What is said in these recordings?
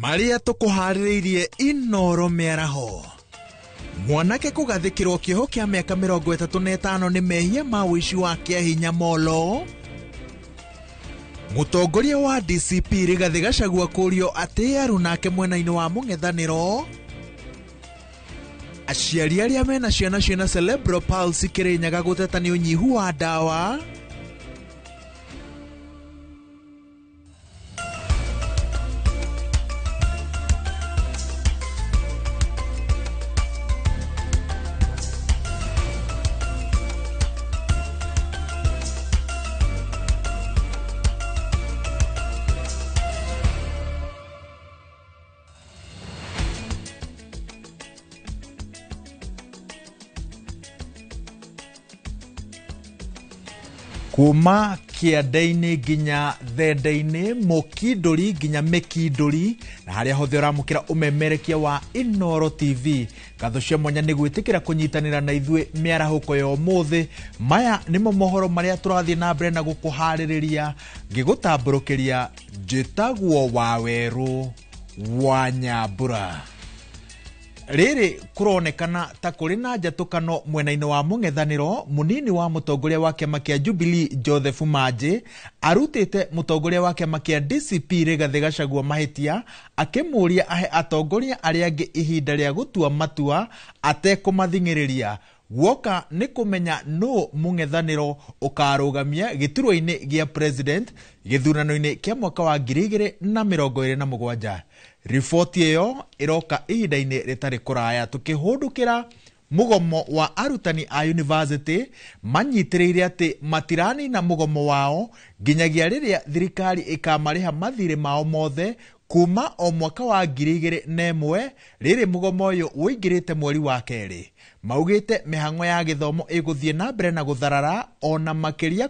Marĩa tũkũharĩrĩirie Inoro mĩaraho. Mwanake kũgathĩkĩrwo kĩoho kĩa mĩaka 35 nĩ mehia ma ũici wa kĩahinya Molo. Mũtongoria wa DCP Rigathĩ Gachagua kũrio atĩ arunake mwena-inĩ wa mũng'ethanĩro. Aciari arĩa mena ciana ciĩna cerebral palsy Kĩrĩnyaga gũteta nĩ ũnyihu wa ndawa. Kuma kĩanda-inĩ nginya thenda-inĩ, mũkindũri nginya mĩkindũri, na harĩa hothe ũramũkĩra ũmemerekia wa Inoro TV. Ngatho cia mwanya nĩ gwĩtĩkĩra kũnyitanĩra na ithuĩ mĩarahũko ya ũmũthĩ. Maya nĩmo mohoro marĩa tũrathiĩ na mbere na gũkũharĩrĩria, ngĩgũtambũrũkĩria njĩtagwo Wawerũ wa Nyambura. Rĩrĩ kũronekana ta kũrĩ na njatũkano mwena-inĩ wa mũng'ethanĩro. Mũnini wa mũtongoria wa kĩama kĩa Jubilee Joseph Manji arutĩte mũtongoria wa kĩama kĩa DCP Rigathĩ Gachagua mahĩtia, akĩmũria ahe atongoria arĩa angĩ ihinda rĩa gũtua matua atekũmathing'ĩrĩria. Guoka nĩ kũmenya nũ mũng'ethanĩro ũkarũgamia gĩturwa-inĩ gĩa president gĩthurano-inĩ kĩa mwaka wa 2027. Riboti ĩyo ĩroka ihinda-inĩ rĩtarĩ kũraya tũkĩhũndũkĩra mũgomo wa arutani a university manyitĩrĩire atĩ matiranina mũgomo wao nginyagia rĩrĩa thirikari ĩkamarĩha mathirĩ mao mothe kuma o mwaka wa 2001 rĩrĩ mũgomo ũyũ ũingĩrĩte mweri wa kerĩ. Maugĩte mĩhang'o ya gĩthomo ĩgũthiĩ na mbere na gũtharara ona makĩria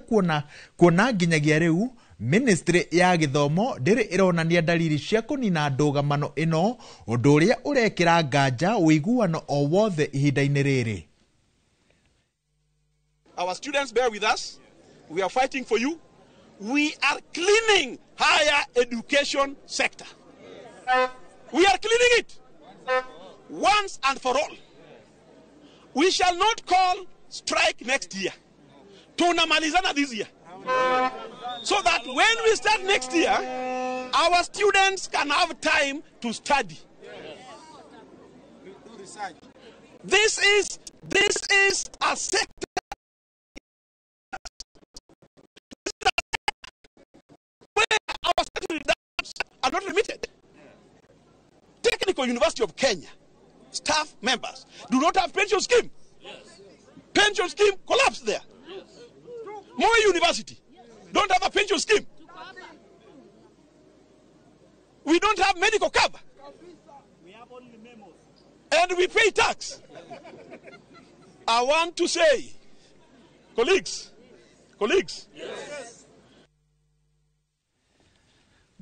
kuona nginyagia rĩu Ministry ya gĩthomo ndĩrĩ ĩronania dalili cia kũnina ndũgamano ĩno, ũndũ ũrĩa ũrekĩra nganja ũiguano o wothe ihinda-inĩ rĩrĩ. Our students, bear with us. We are fighting for you. We are cleaning higher education sector. We are cleaning it once and for all. We shall not call strike next year. Tunamalizana this year. So that when we start next year, our students can have time to study. This is a sector where our statutory dams are not limited. Technical University of Kenya staff members do not have pension scheme. Pension scheme collapsed there. Moi University don't have a pension scheme. We don't have medical cover. And we pay tax. I want to say, colleagues, Yes.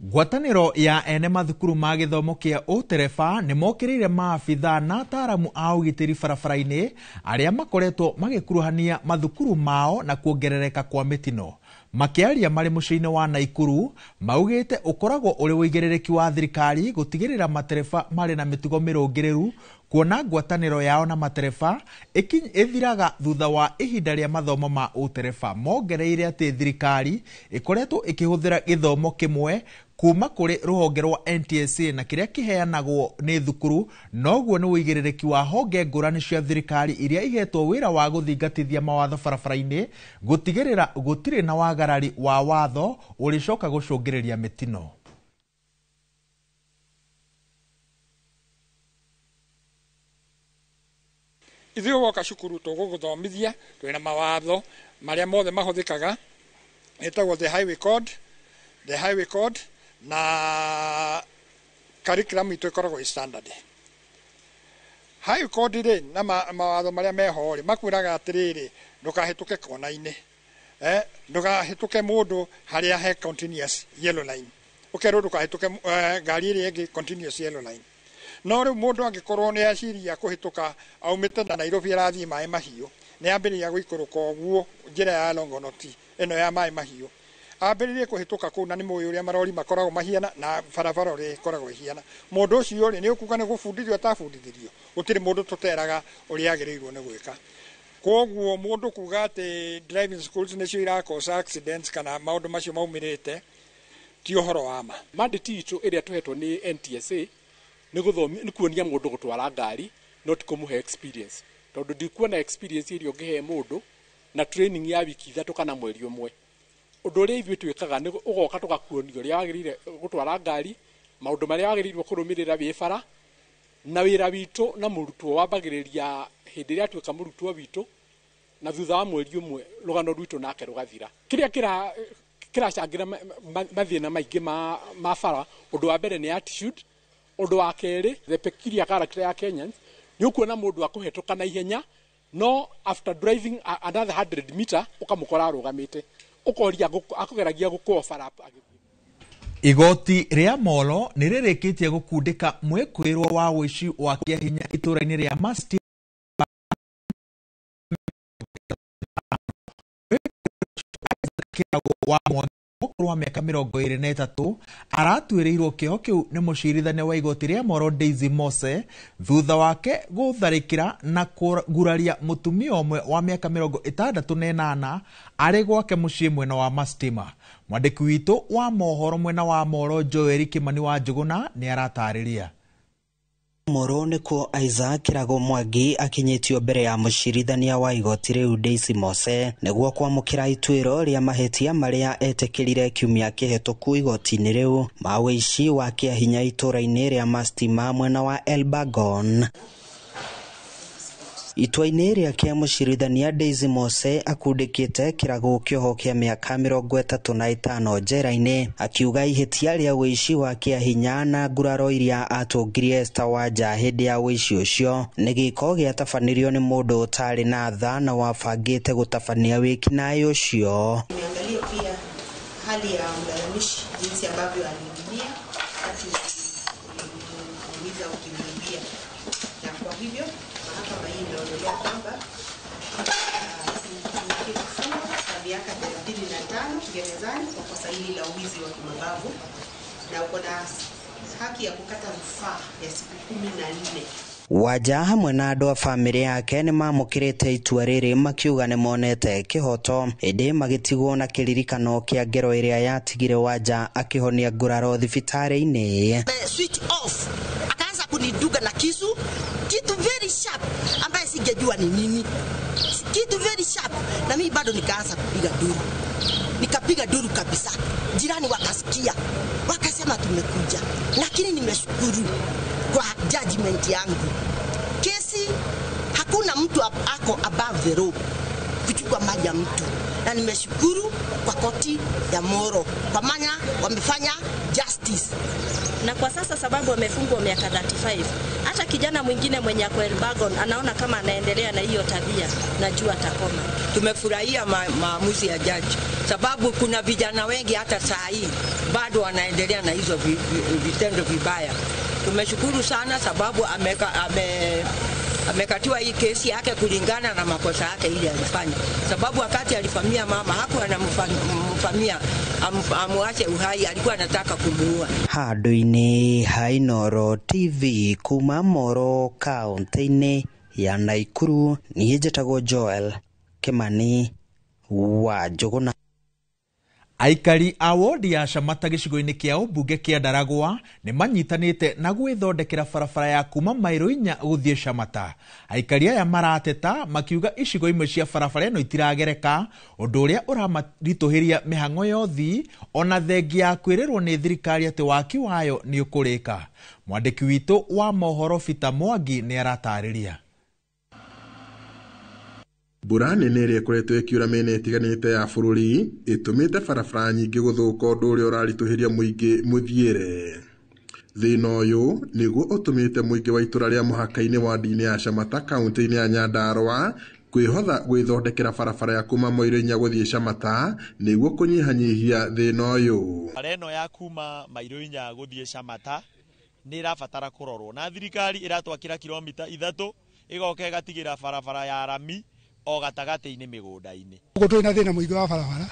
Ngwatanĩro ya ene mathukuru ma gĩthomo kĩa ũtereba nĩ mokĩrĩire maabithaa na ataaramu a ũgitĩri barabara-inĩ arĩa makoretwo magĩkuruhania mathukuru mao na kuongerereka kwa mĩtino. Makĩaria marĩ mũciĩ-inĩ wa Naikuru, maugĩte ũkoragwo ũrĩ ũigĩrĩrĩki wa thirikari gũtigĩrĩra matereba marĩ na mĩtugo mĩrũngĩrĩru, kuona ngwatanĩro yao na matereba ĩthiraga thutha wa ihinda rĩa mathomo ma ũtereba. Mongereire atĩ thirikari ĩkoretwo ĩkĩhũthĩra gĩthomo kĩmwe kuma kũrĩ rũhonge rwa NTSA na kĩrĩa kĩheanagwo nĩ thukuru, noguo nĩ ũigĩrĩrĩki wa honge ngũrani cia thirikari iria ihetwo wĩra wa gũthingatithia mawatho barabara-inĩ gũtigĩrĩra gũtirĩ na wagarari wa watho ũrĩcoka gũcũngĩrĩria mĩtino. Ithuĩ woka cukuru tũgũgũthomithia, twĩna mawatho marĩa mothe mahũthĩkaga, ĩtagwo the highway code, the highway code na curriculum itũ ĩkoragwo ĩ standard. Highway code rĩ na mawatho marĩa meho rĩ makwĩraga atĩrĩrĩ, ndũkahĩtũke kona-inĩ, ndũkahĩtũke mũndũ harĩa he continuous yellow line, ũkerwo ndũkahĩtũke ngari ĩrĩa ĩngĩ continuous yellow line. No rĩu mũndũ angĩkorwo nĩ aciria kũhĩtũka aumĩte na Nairobi arathiĩ maĩ mahiũ, nĩ ambĩrĩria gũikũrũka ũguo njĩra ya Longonot ĩno ya maĩ mahiũ, Ambĩrĩrie kũhĩtũka kũu na nĩ mũĩ ũrĩa marori makoragwo mahiana na barabara ũrĩa ĩkoragwo ĩhiana. Mũndũ ũcio rĩ, nĩ ũkuga nĩ gũbundithio atabundithirio? Gũtirĩ mũndũ tũteraga ũrĩa agĩrĩirwo nĩ gwĩka. Koguo mũndũ kuga atĩ driving schools nĩcio irakosa accidents kana maũndũ macio maumĩrĩte ti ũhoro wa ma. Mandate itũ ĩrĩa tũhetwo nĩ NTSA nĩ gũthomi, nĩ kuonia mũndũ gũtwara ngari, no ti kũmũhe experience, tondũ ndikuona experience ĩrĩa ũngĩhe mũndũ na training ya wiki 3 kana mweri ũmwe. Ũndũ ũrĩa ithuĩ twĩkaga nĩ ũgoka tũgakuonia ũrĩa wagĩrĩire gũtwara ngari, maũndũ marĩa wagĩrĩirwo kũrũmĩrĩra wĩ bara, na wĩra witũ na mũrutwo wambagĩrĩria hĩndĩ ĩrĩa atuĩka mũrutwo witũ, na thutha wa mweri ũmwe rũgano rwitũ nake rũgathira. Kĩrĩa kĩracangĩra mathĩna maingĩ ma bara, ũndũ wa mbere nĩ attitude, ũndũ wa kerĩ the peculiar character ya Kenyans, nĩ ũkuona mũndũ akũhetũka na ihenya, no after driving another 100 meter ũkamũkora arũgamĩte, ũkoria akũgeragia gũkũa bara. Igoti rĩa Molo nĩ rĩrĩkĩtie gũkundĩka mwĩkũĩrwo wa ũici wa kĩahinya itũũra-inĩ rĩa Masti wa ũkũrũ wa mĩaka 23 aratuĩrĩirwo kĩoho kĩu nĩ mũcirithania wa igoti rĩa Molo Daisy Mose thutha wake gũtharĩkĩra na kũguraria mũtumia ũmwe wa mĩaka 68 arĩ gwake mũciĩ mwena wa Mastima. Mwandĩki witũ wa mohoro mwena wa Molo Joel Kimani wa Njũgũna nĩ aratarĩria. Moro nĩkuo Isaac Kĩrago Mwangi akinyĩtio mbere ya mũcirithania wa igoti rĩu Daisy Mose nĩguo kwamũkĩra ituĩro rĩa mahĩtia marĩa etĩkĩrire kiumia kĩhetũku igoti-inĩ rĩu ma ũici wa kĩahinya itũũra-inĩ rĩa Mastima mwena wa Elbagon. Itua-inĩ rĩake mũcirithania Daisy Mose akundĩkĩte Kĩrago kĩoho kĩa mĩaka 35 njera-inĩ, akiuga ihĩtia rĩa ũici wa kĩahinya na nguraro iria atũngirie Esther Wanja hĩndĩ ya ũici ũcio nĩ gĩko gĩatabanirio nĩ mũndũ ũtarĩ na tha na wabangĩte gũtabania wĩkinaĩ ũcio. Niangalie pia hali ya mlalamishi jinsi ambavyo aliumia wakati ulimuumiza ukimwibia, na kwa hivyo mahakama hii imeonelea kwamba kifungo cha miaka 35 gerezani kwa kosa hili la uwizi wa kimabavu, na uko na haki ya kukata rufaa ya siku 14. Wanja hamwe na andũ a bamĩrĩ yake nĩ mamũkĩrĩte itua rĩrĩ makiuga nĩ monete kĩhoto, ĩndĩ magĩtigwo na kĩririkano kĩa ngero ĩrĩa yatigire Wanja akĩhonia nguraro thibitarĩ-inĩ. Switch off, akaanza kuniduga na kisu, kitu very sharp ambaye singejua ni nini, kitu very sharp, na mimi bado nikaanza kupiga duru, nikapiga duru kabisa, jirani wakasikia, wakasema tumekuja, lakini nimeshukuru kwa judgment yangu. Kesi hakuna mtu ako above the law kuchukua mali ya mtu, na nimeshukuru kwa koti ya Moro kwa maana wamefanya justice. Na kwa sasa sababu wamefungwa miaka 35, hata kijana mwingine mwenye ako Elbagon anaona kama anaendelea na hiyo tabia, najua atakoma. Tumefurahia maamuzi ya jaji, sababu kuna vijana wengi hata saa hii bado wanaendelea na hizo vitendo vibaya. Tumeshukuru sana sababu amekatiwa hii kesi yake kulingana na makosa yake ile alifanya. Sababu wakati alifamia mama hakuwa anamfamia amuache uhai, alikuwa anataka kumuua. Handũ-inĩ ha Inooro TV kuma Moro kaunti-inĩ ya Naikuru, niĩ njĩtagwo Joel Kimani wa Njũgũna. Aikari a wodi ya Shamata gĩcigo-inĩ kĩa ũmbunge kĩa Ndaragwa nĩ manyitanĩte na gwĩthondekera barabara ya kuma mairo 4 gũthiĩ Shamata. Aikari aya marateta makiuga icigo imwe cia barabara ĩno itiragereka, ũndũ ũrĩa ũramaritũhĩria mĩhang'o ya ũthii ona thengia ya kwĩrĩrwo nĩ thirikari atĩ waki wayo nĩ ũkũrĩka. Mwandĩki witũ wa mohoro Peter Mwangi nĩ aratarĩria. Mbura nene ĩrĩa ĩkoretwo ĩkiura mĩena ĩtiganĩte ya bũrũri ĩtũmĩte barabara nyingĩ gũthũka, ũndũ ũrĩa ũraritũhĩria mũingĩ mũthiĩre. Thĩna ũyũ nĩguo ũtũmĩte mũingĩ wa itũra rĩa mũhaka-inĩ wadi-inĩ ya Shamata kaunti-inĩ ya Nyandarua kwĩhotha gwĩthondekera barabara ya kuma mairo 4 gũthiĩ Shamata nĩguo kũnyihanyihia thĩna ũyũ. Bara ĩno ya kuma mairo 4 gũthiĩ Shamata nĩ ĩrabatara kũrorwo, na thirikari ĩratwakĩra kilomita 3 ĩgoka ĩgatigĩra barabara ya rami o gatagatĩ-inĩ mĩgũnda-inĩ. Gũkũ twĩna thĩna mũingĩ wa barabara,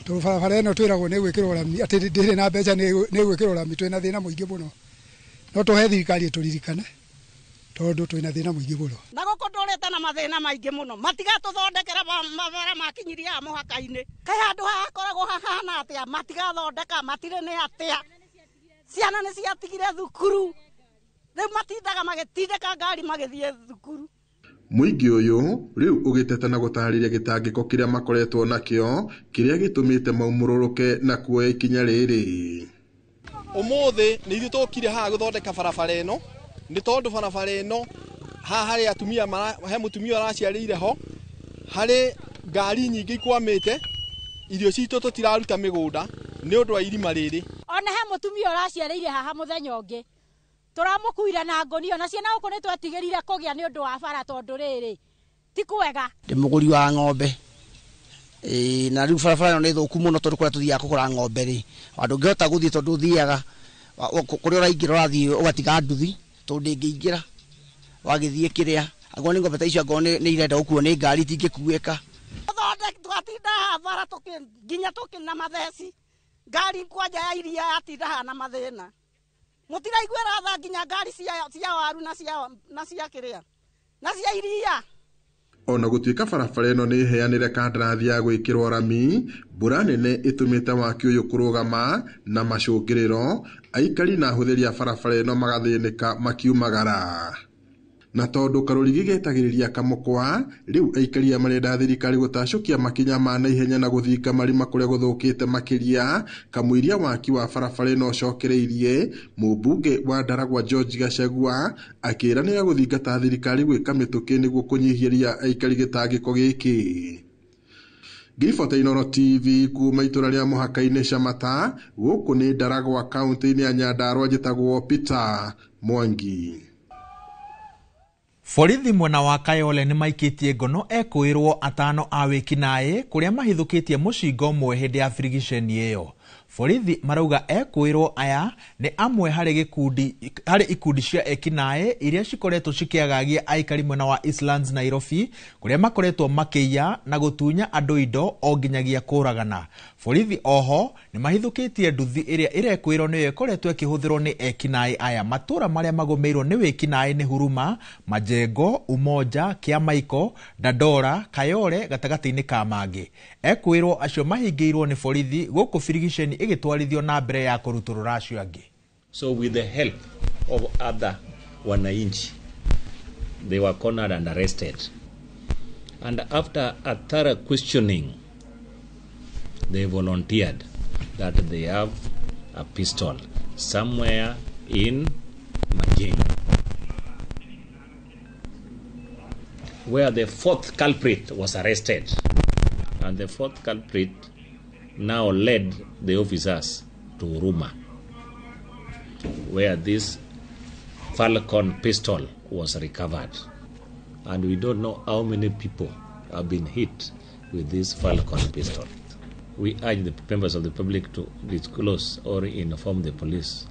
Tondũ barabara ĩno twĩragwo nĩ gwĩkĩrwo rami, atĩ ndĩrĩ na mbeca nĩ gwĩkĩrwo rami, twĩna thĩna mũingĩ mũno. No tũhe thirikari ĩtũririkane tondũ twĩna thĩna mũingĩ mũno. Na gũkũ ndũrĩte na mathĩna maingĩ mũno, matigatũthondekera mabara makinyirie haha mũhaka-inĩ. Kaĩ handũ haha hakoragwo hahana atĩa? Matigathondeka, matirĩ nĩ atĩa. Ciana nĩ ciatigire thukuru, rĩu matindaga magĩtindĩka ngari magĩthiĩ thukuru. Mũingĩ ũyũ rĩu ũgĩteta na gũtarĩria gĩtangĩko kĩrĩa makoretwo nakĩo kĩrĩa gĩtũmĩte maumũrũrũke na kuoya ikinya rĩrĩ. Ũmũthĩ nĩ ithuĩ tũkire haha gũthondeka barabara ĩno, nĩ tondũ barabara ĩno haha harĩ atumia, he mũtumia ũraciarĩire ho, harĩ ngari nyingĩ ikwamĩte, irio citũ tũtiraruta mĩgũnda nĩ ũndũ wa irima rĩrĩ. Ona he mũtumia ũraciarĩire haha mũthenya ũngĩ, tũramũkuire na ngũnia, na ciana gũkũ nĩ twetigĩrire kũgĩa nĩ ũndũ wa bara tondũ rĩrĩ ti kwega. Ndĩ mũgũri wa ng'ombe, na rĩu barabara ĩno nĩ thũku mũno tondũ kũrĩa tũthiaga kũgũra ng'ombe rĩ, ndũngĩhota gũthiĩ tondũ ũthiaga kũrĩa ũraingĩra ũrathiĩ ũgatiga nduthi tondũ ndĩngĩingĩra wagĩthiĩ kĩrĩa, angorwo nĩ ng'ombe ta icio, angorwo nĩ irenda gũkuo nĩ ngari itingĩkuĩka. Twatinda haha bara nginya tũkĩ na matheci, ngari kwanja ya iria yatinda haha na mathĩna. Mũtiraiguĩra tha nginya ngari cia waru na cia kĩrĩa na cia iria. Ona gũtuĩka barabara ĩno nĩ ĩheanĩre kandarathi ya gwĩkĩrwo rami, mbura nene ĩtũmĩte waki ũyũ kũrũgama na macũngĩrĩro aikari na ahũthĩri a barabara ĩno magathĩnĩka makiumagara. Na tondũ karũrigi getagĩrĩria kamũkwa, rĩu aikari aya marenda thirikari gũtacũkia makinya ma naihenya na gũthinga marima kũrĩa gũthũkĩte makĩria kamũiria waki wa barabara ĩno ũcokereirie. Mũmbunge wa Ndaragwa George Gachagua akĩĩranĩra gũthingata thirikari gwĩka mĩtũkĩ nĩguo kũnyihĩria aikari gĩtangĩko gĩkĩ. Ngiribota Inooro TV kuma itũra rĩa mũhaka-inĩ Shamata, gũkũ nĩ Ndaragwa kaũntĩ-inĩ ya Nyandarua, njĩtagwo Peter Mwangi. Borithi mwena wa Kayole nĩ maikĩtie ngono ekũĩrwo atano a wĩkinaĩ kũrĩa mahithũkĩtie mũcinga ũmwe hĩndĩ ya birigiceni ĩyo. Borithi marauga ekũĩrwo aya nĩ amwe harĩ ikundi cia ekinaĩ iria cikoretwo cikĩagagia aikari mwena wa Eastlands Nairobi, kũrĩa makoretwo makĩiya na gũtunya andũ indo o nginyagia kũragana. Borithi oho nĩ mahithũkĩtie nduthi ĩrĩa ĩrekũĩrwo nĩyo ĩkoretwo ĩkĩhũthĩrwo nĩ ekinaĩ aya. Matũra marĩa magũmĩirwo nĩ wĩkinaĩ nĩ Huruma, Majengo, Umoja, Kĩamaiko, Dandora, Kayole gatagatĩ-inĩ ka mangĩ. Ekũĩrwo acio mahingĩirwo nĩ borithi gũkũ birigiceni ĩgĩtwarithio na mbere ya kũrutũrũra acio angĩ. So with the help of other wananchi, they were cornered and arrested. And after a thorough questioning, they volunteered that they have a pistol somewhere in Majengo, where the fourth culprit was arrested. And the fourth culprit now led the officers to Huruma, where this Falcon pistol was recovered. And we don't know how many people have been hit with this Falcon pistol. We urge the members of the public to disclose or inform the police,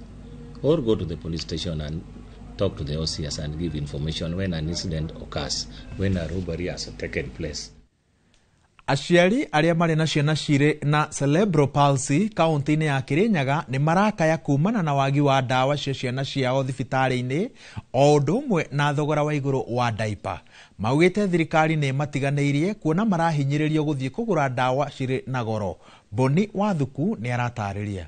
or go to the police station and talk to the OCS and give information when an incident occurs, when a robbery has taken place. Aciari arĩa marĩ na ciana cirĩ na cerebral palsy kaunti-inĩ ya Kirinyaga nĩ marakaya kumana na wagi wa ndawa cia ciana ciao thibitarĩ-inĩ o ũndũ ũmwe na thogora wa igũrũ wa daipa. Maugĩte thirikari nĩ ĩmatiganĩirie kuona marahinyĩrĩrio gũthiĩ kũgũra ndawa cirĩ na goro. Boni Wathuku nĩ aratarĩria.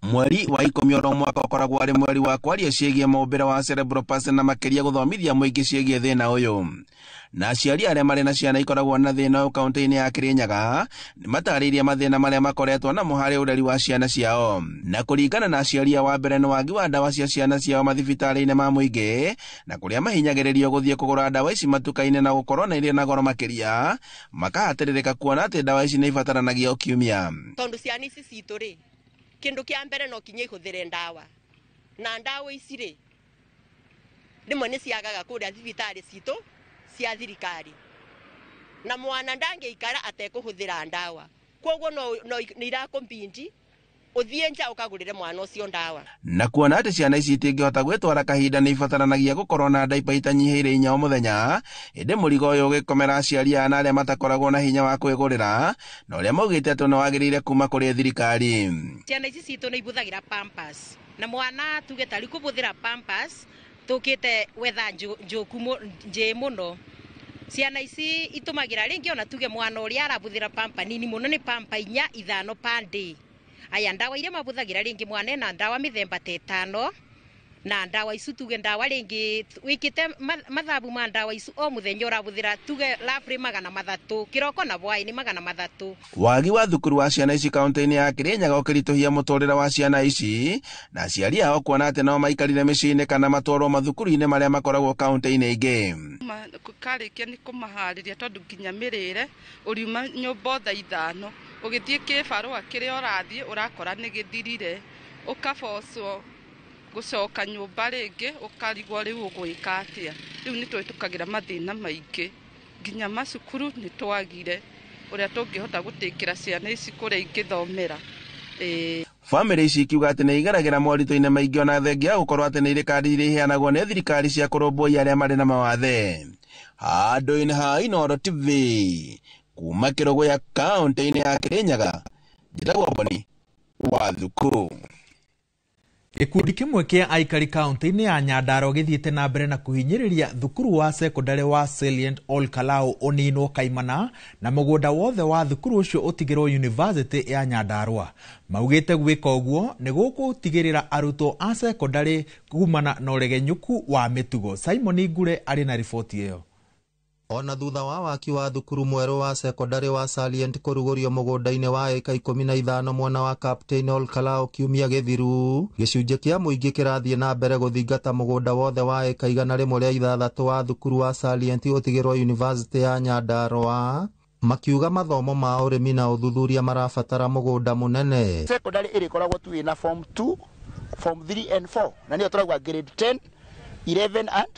Mweri wa 10 oro mwaka ũkoragwo arĩ mweri wa kwaria ciĩgiĩ mũũmbĩre wa cerebral palsy na makĩria gũthomithia mũingĩ ciĩgiĩ thĩna ũyũ. Na aciari arĩa marĩ na ciana ikoragwo na thĩna ũyũ kaunti-inĩ ya Kirinyaga nĩ matarĩirie mathĩna marĩa makoretwo namo harĩ ũreri wa ciana ciao. Na kũringana na aciari a wa mbere nĩ wagi wa ndawa cia ciana ciao mathibitarĩ-inĩ ma mũingĩ na kũrĩa mahinyagĩrĩrio gũthiĩ kũgũra ndawa ici matuka-inĩ na gũkorwo na irĩ na goro makĩria, makahatĩrĩrĩka kuona atĩ ndawa ici nĩ ibataranagia o kiumia. Tondũ ciana ici citũ rĩ, kindu kia mbere no kinya ihuthire ndawa, na ndawa ici rĩ rimwe nĩ ciagaga kũrĩa thibitarĩ citũ cia thirikari, na mwana ndangĩikara atekũhũthĩra ndawa, koguo no nĩ irakũmbindi Ũthiĩ nja ũkagũrĩre mwana ũcio ndawa. Na kuona atĩ ciana ici itingĩhota gwĩtwara kahinda nĩ ibataranagia gũkorwo na ndaipa itanyihĩire 4 o mũthenya, ĩndĩ mũrigo ũyũ ũgĩkomera aciari aya na arĩa matakoragwo na hinya wa kwĩgũrĩra, na ũrĩa maugĩte atĩ nĩ wagĩrĩire kuma kũrĩ thirikari. Ciana ici citũ nĩ ibũthagĩra Pampers, na mwana tuge tari kũbũthĩra Pampers tũkĩte wetha njũku njĩ mũno. Ciana ici itũmagĩra rĩngĩ ona tuge mwana ũrĩa arabũthĩra pampa nini mũno nĩ pampa 4 5 per day. Aya ndawa iria mabũthagĩra rĩngĩ mwana ena ndawa mĩthemba ta 5 na ndawa icu tuge ndawa rĩngĩ wĩkĩte mathabu ma ndawa icu o mũthenya ũrabũthĩra tuge labri 300 kĩroko na hwaĩ-inĩ 300. Wagi wa thukuru wa ciana ici kaunti-inĩ ya Kirinyaga ũkĩritũhia mũtũrĩre wa ciana ici na aciari ao kuona atĩ no maikarire mĩciĩ-inĩ kana matwarwo mathukuru-inĩ marĩa makoragwo kaunti-inĩ ingĩ. Karĩkia nĩ kũmaharĩria tondũ nginya mĩrĩre ũriuma nyũmba thaa 5 ũgĩthiĩ kĩbarũa kĩrĩa ũrathiĩ ũrakora nĩ gĩthirire, ũkabocwo gũcoka nyũmba rĩngĩ ũkarigwo rĩu ũgwĩka atĩa. Rĩu nĩ twĩtũkagĩra mathĩna maingĩ nginya macukuru nĩ twagire ũrĩa tũngĩhota gũtĩkĩra ciana ici kũrĩa ingĩthomera. Bamĩrĩ ici ikiuga atĩ nĩ igeragĩra moritũ-inĩ maingĩ ona thengia ya gũkorwo atĩ nĩ irĩ kandi iria iheanagwo nĩ thirikari cia kũrũmbũiya arĩa marĩ na mawathe. Handũ-inĩ ha Inooro TV kuma Kĩrũgũya kaunti-inĩ ya Kirinyaga, njĩtagwo Boni wa Thukuru. Gĩkundi kĩmwe kĩa aikari kaunti-inĩ ya Nyandarua gĩthiĩte na mbere na kũhinyĩrĩria thukuru wa sekondari wa Salient Ol Kalou ũninwo kaimana na mũgũnda wothe wa thukuru ũcio ũtigĩrwo University ya Nyandarua. Maugĩte gwĩka ũguo nĩ gũgũtigĩrĩra arutwo a sekondari kumana na ũregenyũku wa mĩtugo. Simon Ngure arĩ na riboti ĩyo. Ona thutha wa waki wa thukuru mwerũ wa sekondari wa Salient kũrugũrio mũgũnda-inĩ wa ĩka 15 mwena wa Captain Ol Kalou kiumia gĩthiru, gĩcunjĩ kĩa mũingĩ kĩrathiĩ na mbere gũthingata mũgũnda wothe wa ĩka 106 wa thukuru wa Salient ũtigĩrwo University ya Nyandarua, makiuga mathomo ma ũrĩmi na ũthuthuria marabatara mũgũnda mũnene. Sekondari ĩrĩkoragwo tu ĩna form 2, form 3 and 4 na nĩyo tũrauga grade 10, 11 and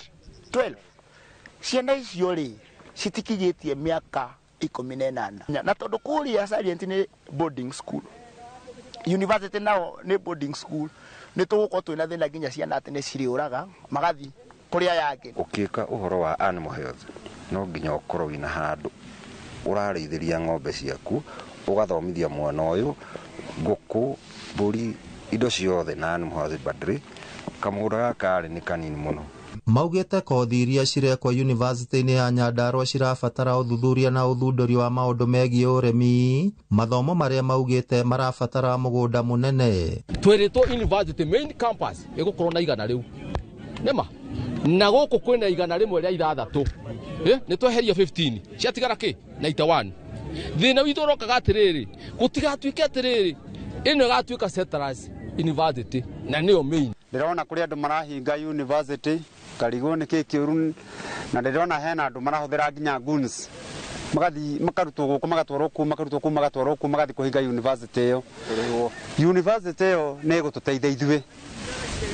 12. Ciana icio rĩ citikinyĩtie mĩaka 18 na tondũ kũrĩa Salient nĩ boarding school, university nao nĩ boarding school, nĩ tũgũkorwo twĩna thĩna nginya ciana atĩ nĩ cirĩũraga magathiĩ kũrĩa yangĩ. Ũkĩka ũhoro wa animal health no nginya ũkorwo wĩna handũ ũrarĩithĩria ng'ombe ciaku, ũgathomithia mwana ũyũ ngũkũ, mbũri, indo ciothe na animal husbandry. Kamũgũnda gaka rĩ nĩ kanini mũno. Maugĩte kothi iria cirekwo yunivasĩtĩ-inĩ ya Nyandarua cirabatara ũthuthuria na ũthundũri wa maũndũ megiĩ ũrĩmi, mathomo marĩa maugĩte marabatara mũgũnda mũnene. Twĩrĩtwo university main campus ĩgũkorwo na 100 rĩu nĩma na gũkũ kwĩna 106 nĩ tweheria 15 ciatigara kĩ 91. Thĩna witũ ũrokaga atĩrĩrĩ, gũtigatuĩke atĩrĩrĩ ĩno ĩgatuĩka settlers university na nĩyo main. Ndĩrona kũrĩ andũ marahinga university karigwo nĩ kĩ kĩũru, na ndĩrona hena andũ marahũthĩra nginya guns magathi makarutwo gũkũ magatwarwo kũu makarutwo kũu magatwarwo kũu magathi kũhinga university ĩyo. University ĩyo nĩ ĩgũtũteithia ithuĩ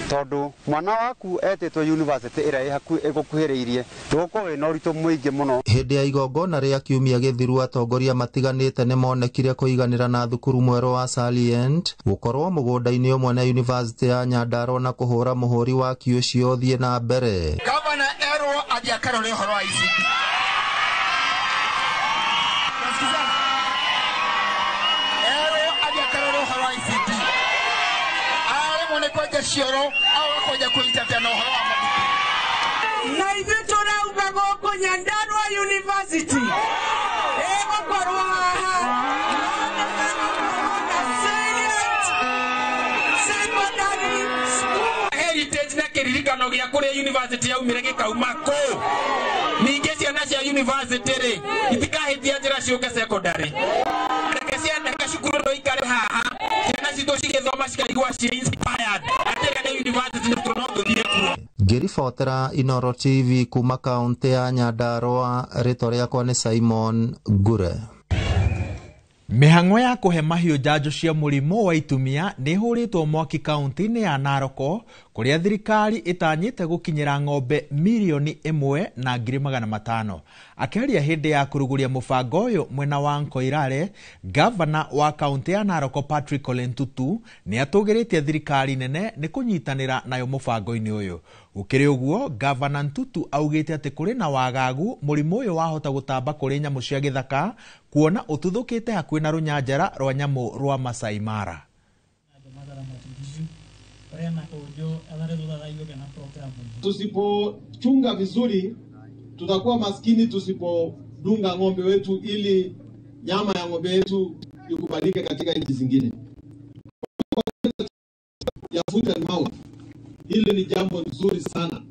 tondũ mwana waku etĩtwo university ĩrĩa ĩgũkuhĩrĩirie ndũgũkorwo wĩna ũritũ mũingĩ mũno. Hĩndĩ ya igongona rĩa kiumia gĩthiru atongoria matiganĩte nĩ monekire kũiganĩra na thukuru mwerũ wa Salient gũkorwo mũgũnda-inĩ ũmwe na University ya Nyandarua na kũhũra mũhũri wa kiu ũcio ũthiĩ na mbere. Gavana erwo athiĩ akarore ũhoro wa ICT. Erwo athiĩ akarore ũhoro wa ICT. Aremwo nĩ kwenja cioro au kwenja kwĩitata na ũhoro wa mathukuru. Na ithuĩ tũrauga gũkũ Nyandarua University ĩgũkorwo haha secondary school. Heritage na kĩririkano gĩa kũrĩa university yaumire gĩkauma kũ. Ningĩ ciana cia university rĩ itikahĩtia njĩra ciũke secondary. Reke ciana cukuru no ikare haha, ciana citũ cigĩthoma cikaigua ciĩ inspired atĩ nĩ university nĩ no tũthiĩ kuo. Ngĩribotera Inooro TV kuma kaunti ya Nyandarua, rĩtwa rĩakwa nĩ Simon Ngure. Mĩhang'o ya kũhe mahiũ njanjo cia mũrimũ wa itumia nĩ ĩhũrĩtwo mwaki kaunti-inĩ ya Narok kũrĩa thirikari ĩtanyĩte gũkinyĩra ng'ombe 1,500,000. Akĩaria hĩndĩ ya kũrugũria mũbango ũyũ mwena wa Nkoirare, gavana wa kaunti ya Narok Patrick Ole Ntutu nĩ atũgĩrĩtie thirikari nene nĩ kũnyitanĩra nayo mũbango-inĩ ũyũ. Gũkĩrĩ ũguo, gavana Ntutu augĩte atĩ kũrĩ na wagagu mũrimũ ũyũ wahota gũtamba kũrĩ nyamũ cia gĩthaka kuona ũtuthũkĩte hakuhĩ na rũnyanjara rwa nyamũ rwa Masai Mara. Tusipochunga vizuri tutakuwa maskini tusipodunga ng'ombe wetu ili nyama ya ng'ombe yetu ikubalike katika nchi zingine. Ya foot and mouth, hili ni jambo nzuri sana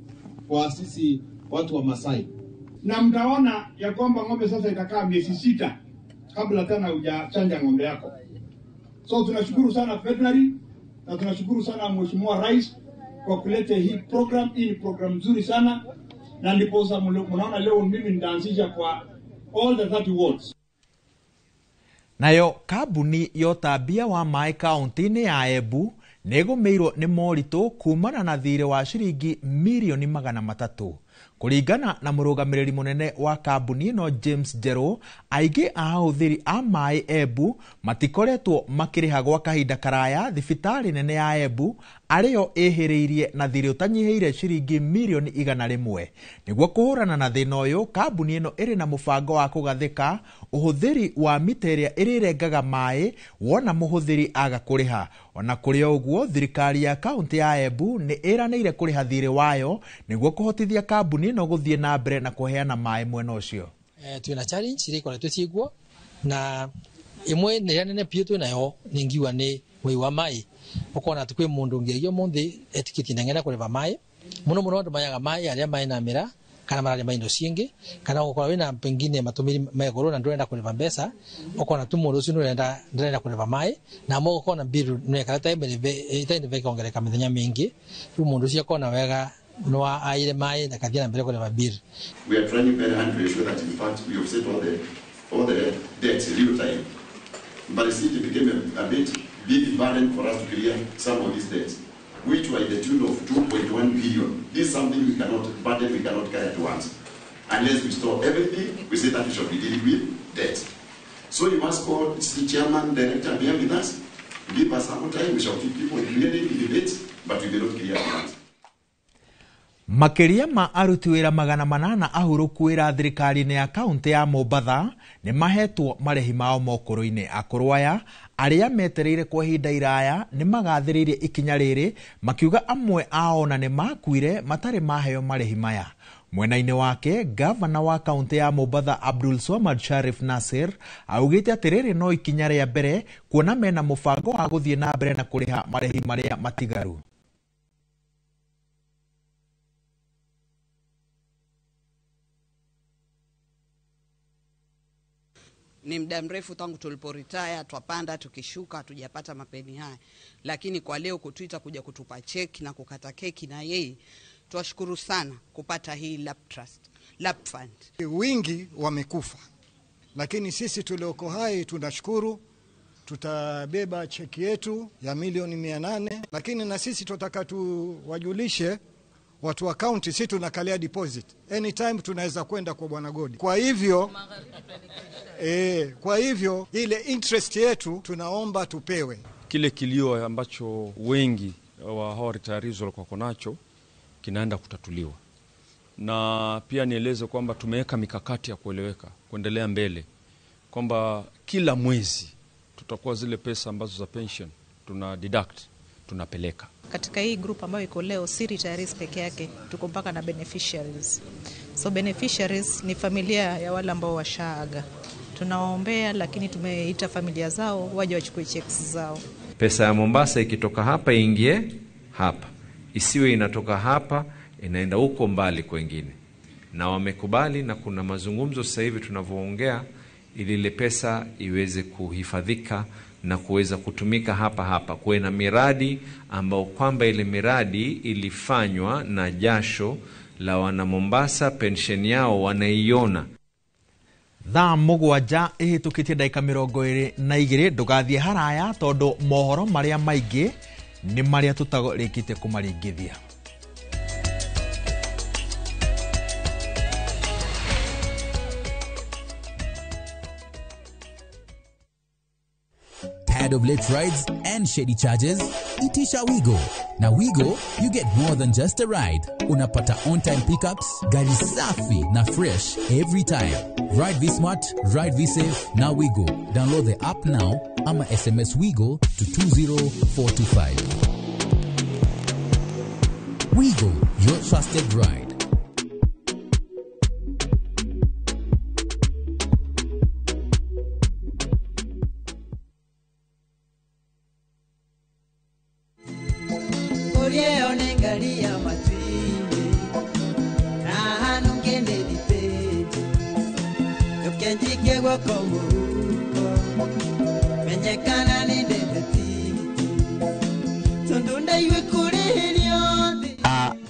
kwa sisi watu wa Masai. Na mtaona ya kwamba ng'ombe sasa itakaa miezi 6 kabla tena hujachanja ng'ombe yako. So tunashukuru sana veterinary na tunashukuru sana Mheshimiwa Rais kwa kuleta hii program. Hii ni program nzuri sana, na ndipo mnaona leo mimi nitaanzisha kwa all the 30 wards. Nayo kambuni ya ũtambia wa maĩ kaunti-inĩ ya Embu nĩĩgũmĩirwo nĩ moritũ kumana na thirĩ wa ciringi 300,000,000. Kũringana na mũrũgamĩrĩri mũnene wa kambuni ĩno James Njerũ, aingĩ a ahũthĩri a maĩ Embu matikoretwo makĩrĩha gwa kahinda karaya thibitarĩ nene ya Embu arĩyo ĩhĩrĩirie na thirĩ ũtanyihĩire ciringi 100,000,000. Nĩguo kũhũrana na thĩna ũyũ, kambuni ĩno ĩrĩ na mũbango wa kũgathĩka ũhũthĩri wa mita ĩrĩa ĩrĩrengaga maĩ wona mũhũthĩri aga kũrĩha. Ona kũrĩ o ũguo, thirikari ya kaunti ya Embu nĩ ĩranĩire kũrĩha thirĩ wayo nĩguo kũhotithia kambuni ĩno gũthiĩ na mbere na kũheana maĩ mwena ũcio. Twĩna challenge iria ikoretwo ciĩkuo, na ĩmwe ĩrĩa nene biũ twĩnayo nĩ ngiuga nĩ wĩi wa maĩ. Ũkona atĩ kwĩ mũndũ ũngĩagia ũmũthĩ etĩkĩtie neng'enda kũrĩba maĩ mũno mũno andũ mayaga maĩ arĩa maĩ na mĩra kana mararĩma indo ciingĩ, kana ũgakora wĩna pengine matũmĩri me igũrũ na ndũrenda kũrĩba mbeca, ũkona tu mũndũ ũcio ndarenda kũrĩba maĩ, na amwe ũkona bill nĩekara ĩtarĩ ĩkongereka mĩthenya mĩingĩ, rĩu mũndũ ũcio akona wega no aire maĩ na akathie na mbere kũrĩba bill. We are trying very hard to ensure that in fact we have set all the debts in real time. But you see, it became a bit big burden for us to clear some of these debts, which were in the tune of 2.1 billion. This is something we cannot burden, we cannot carry at once. Unless we store everything, we say that we shall be dealing with debt. So you must call the chairman, director, bear with us, give us some time, we shall keep people clearing the debates, but we will not clear at once. Makĩria ma aruti wĩra 800 ahurũku wĩra thirikari-inĩ ya kaunti ya Mombatha nĩ mahetwo marĩhi mao mokũrũ-inĩ. Akũrũ aya arĩa metereire kwa ihinda iraya nĩ magathĩrĩirie ikinya rĩrĩ makiuga amwe ao na nĩ makuire matarĩ maheo marĩhi maya. Mwena-inĩ wake, gavana wa kaunti ya Mombatha Abdul Swamad Sharif Nasir augĩte atĩ rĩrĩ no ikinya rĩa mbere kuona mena mũbango wa gũthiĩ na mbere na kũrĩha marĩhi marĩa matigaru. Ni muda mrefu tangu tuliporetire, twapanda tukishuka, hatujapata mapeni haya. Lakini kwa leo kutuita kuja kutupa cheki na kukata keki na yeye, twashukuru sana kupata hii lap trust, lap fund. Wingi wamekufa, lakini sisi tulioko hai tunashukuru. Tutabeba cheki yetu ya 800,000,000, lakini na sisi tutaka tuwajulishe watu wa county, sisi tunakalia deposit. Anytime tunaweza kwenda kwa Bwana Godi. Kwa hivyo kwa hivyo ile interest yetu tunaomba tupewe. Kile kilio ambacho wengi wa hawa retirees walikuwa nacho kinaenda kutatuliwa. Na pia nieleze kwamba tumeweka mikakati ya kueleweka kuendelea mbele, kwamba kila mwezi tutakuwa zile pesa ambazo za pension tuna deduct tunapeleka. Katika hii group ambayo iko leo si retirees peke yake, tuko mpaka na beneficiaries. So beneficiaries ni familia ya wale ambao washaaga. Tunawaombea, lakini tumeita familia zao waje wachukue checks zao. Pesa ya Mombasa ikitoka hapa ingie hapa, isiwe inatoka hapa inaenda huko mbali kwengine. Na wamekubali, na kuna mazungumzo sasa hivi tunavyoongea ili ile pesa iweze kuhifadhika na kuweza kutumika hapa hapa. Kuwe na miradi ambao kwamba ile miradi ilifanywa na jasho la wana Mombasa, pension yao wanaiona. Thaa 7 ihĩtũkĩtie ndagĩka 22 ndũgathiĩ haraya tondũ mohoro marĩa maingĩ nĩ marĩa tũtarĩkĩtie kũmaringithia. Tired of late rides and shady charges? Itisha Wigo. Na Wigo, you get more than just a ride. Unapata on-time pickups, gari safi na fresh every time. Ride V-Smart, ride V-Safe, na Wigo. Download the app now ama SMS Wigo to 20425. Wigo, your trusted ride.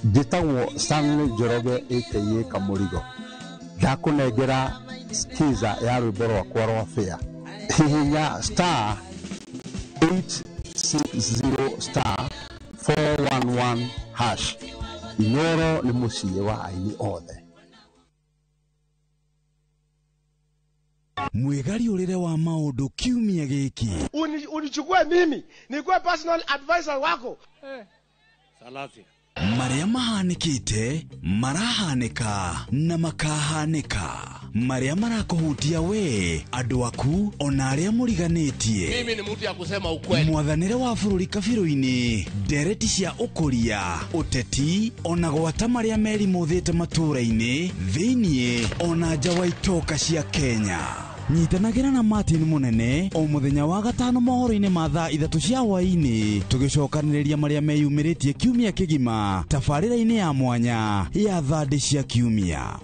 Njĩtagwo Stanley Njoroge aka Kamũrigo. Ndakũnengera skiza ya rwĩmbo rwakwa rwa fair. Hihinya star 860 star 411 hash. Inoro nĩ mũciĩ wa aini othe. Mwĩgariũrĩre wa maũndũ kiumia gĩkĩ. Unichukue mimi nikuwe personal advisor wako. Salasia. Marĩa mahanĩkĩte, marahanĩka na makahanĩka. Marĩa marakũhutia we, andũ aku, ona arĩa mũriganĩtie. Mimi ni mtu ya kusema ukweli. Mwathanĩre wa bũrũri kabirũ-inĩ, ndereti cia ũkũria, ũteti, ona gwata marĩa merimũthĩte matũũra-inĩ, thĩiniĩ, ona nja wa itoka cia Kenya. Nyitanagĩra na Martin Munene o mũthenya wa gatano mohoro-inĩ ma thaa 3 cia hwaĩ-inĩ, tũgĩcokanĩrĩria marĩa meyumĩrĩtie kiumia kĩgima tabarĩra-inĩ ya mwanya ya thandĩ cia kiumia.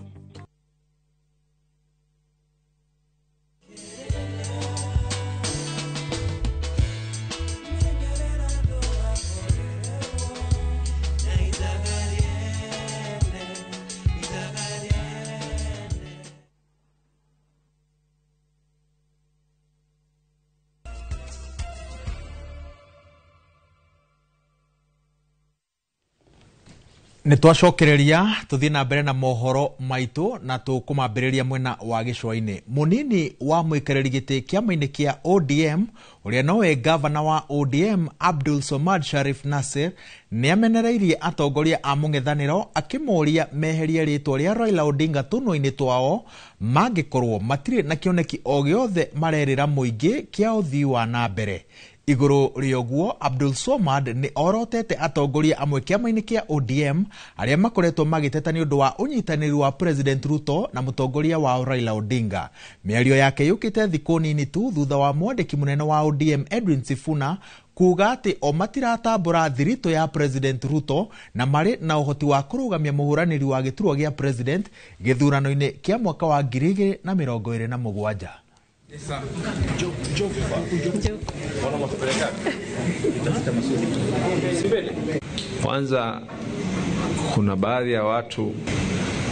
Nĩ twacokereria tũthiĩ na mbere na mohoro maitũ na tũkũmambĩrĩria mwena wa gĩcũa-inĩ. Mũnini wa mũikarĩri gĩtĩ kĩama-inĩ kĩa ODM ũrĩa nowe gavana wa ODM Abdul Somad Sharif Nasir nĩ amenereirie atongoria a mũng'ethanĩro akĩmoria meherie rĩtwa rĩa Raila Odinga tũnua-inĩ twao mangĩkorwo matirĩ na kĩoneki o gĩothe marerĩra mũingĩ kĩa ũthii wa na mbere. Igũrũ rĩoguo Abdul Somad nĩ orotete atongoria amwe kĩama-inĩ kĩa ODM arĩa makoretwo magĩteta nĩ ũndũ wa ũnyitanĩri wa President Ruto na mũtongoria wao Raila Odinga. Mĩario yake yũkĩte thikũ nini tu thutha wa mwandĩki mũnene wa ODM Edwin Sifuna kuga atĩ o matiratambũra thiritũ ya President Ruto na marĩ na ũhoti wa kũrũgamia mũhũranĩri wa gĩturwa gĩa President gĩthurano-inĩ kĩa mwaka wa 2027. Kwanza kuna baadhi ya watu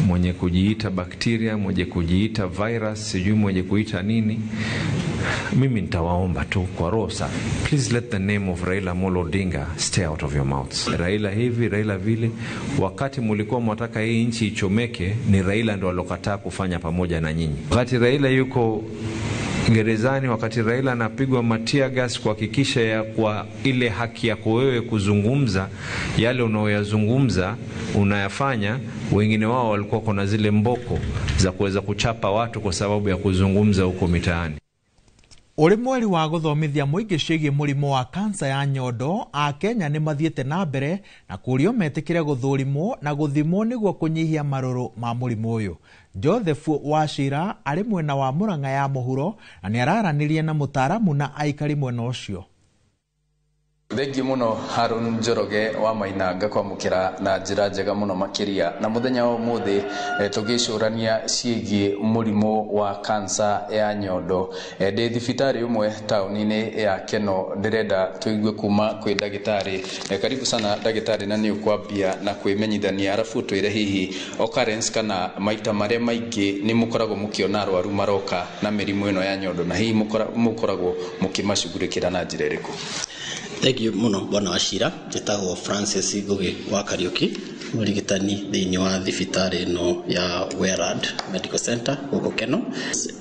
mwenye kujiita bakteria, mwenye kujiita virus, sijui mwenye kuita nini. Mimi nitawaomba tu kwa roho safi, please let the name of Raila Amolo Odinga stay out of your mouths. Raila hivi, Raila vile. Wakati mulikuwa mwataka hii nchi ichomeke, ni Raila ndo alokataa kufanya pamoja na nyinyi. Wakati Raila yuko gerezani, wakati Raila anapigwa matia gas kuhakikisha ya kwa ile haki yako wewe kuzungumza yale unayoyazungumza unayafanya, wengine wao walikuwa kuna zile mboko za kuweza kuchapa watu kwa sababu ya kuzungumza huko mitaani. Ũrĩ mweri wa gũthomithia mũingĩ ciĩgiĩ mũrimũ wa kansa ya nyondo, Akenya nĩ mathiĩte na mbere na kũrio metĩkĩre gũthũrimwo na gũthimwo nĩguo kũnyihia marũrũ ma mũrimũ ũyũ. Joseph Wachira arĩ mwena wa Murang'a ya mũhuro na nĩ araranĩria na mũtaaramu na aikari mwena ũcio. Thengiũ mũno Harun Njoroge wa Maina, ngakwamũkĩra na njĩra njega mũno makĩria. Na mũthenya wa ũmũthĩ tũgĩcũrania ciĩgiĩ mũrimũ wa kansa ya nyondo. Ndĩ thibitarĩ ũmwe taũni-inĩ ya Keno, ndĩrenda tũigue kuma kwĩ ndagĩtarĩ. Karibu sana ndagĩtarĩ, na nĩ ũkwambia na kwĩmenyithania arabu twĩre hihi occurrence kana maita marĩa maingĩ nĩ mũkoragwo mũkĩona arwaru maroka na mĩrimũ ĩno ya nyondo, na hihi mũkoragwo mũkĩmacugurĩkĩra na njĩra ĩrĩkũ? Thank you mũno bwana Wachira. Njĩtagwo Francis Ngugi wa Kariuki, mũrigitani thĩinĩ wa thibitarĩ ĩno ya Werad Medical Center gũkũ Keno.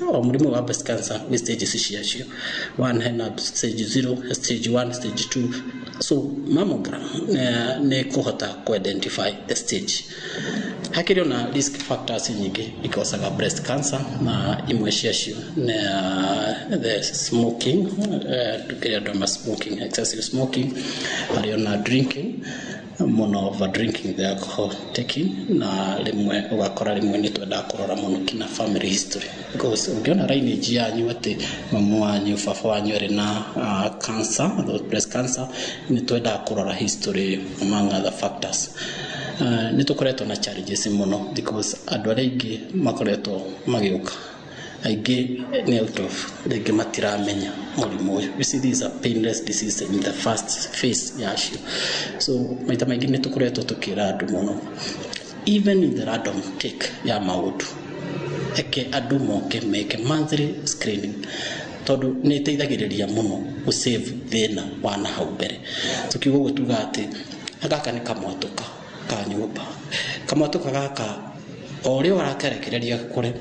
O mũrimũ wa breast cancer wĩ stages ciacio. One, hena stage 0, stage 1, stage 2. So mammogram nĩ kũhota kũ identify the stage. Hakĩrĩ ona risk factors nyingĩ ikosaga breast cancer, na imwe ciacio nĩ the smoking, tukĩrĩa andũ ma smoking, excessive smoking, harĩ ona drinking mũno, over drinking, the alcohol taking, na rĩmwe ũgakora rĩmwe nĩ twendaga kũrora mũno kina family history, because ũngĩona lineage yanyu atĩ mamu wanyu, baba wanyu arĩ na cancer, breast cancer, nĩ twendaga kũrora history among other factors. Nĩ tũkoretwo na challenges mũno because andũ arĩa aingĩ makoretwo magĩũka aingĩ nĩ out of rĩngĩ matiramenya mũrimũ ũyũ. You see, this is a painless disease in the first phase yacio. So maita maingĩ nĩ tũkoretwo tũkĩra andũ mũno, even in the random take ya maũndũ, eke andũ moke meke monthly screening, tondũ nĩ ĩteithagĩrĩria mũno gũ save thĩna wa na hau mbere. Tukiuga ũguo tuga atĩ gaka nĩ kamwatũka ka nyũmba, kamwatũka gaka o ũrĩa ũrakarekereria gakũre,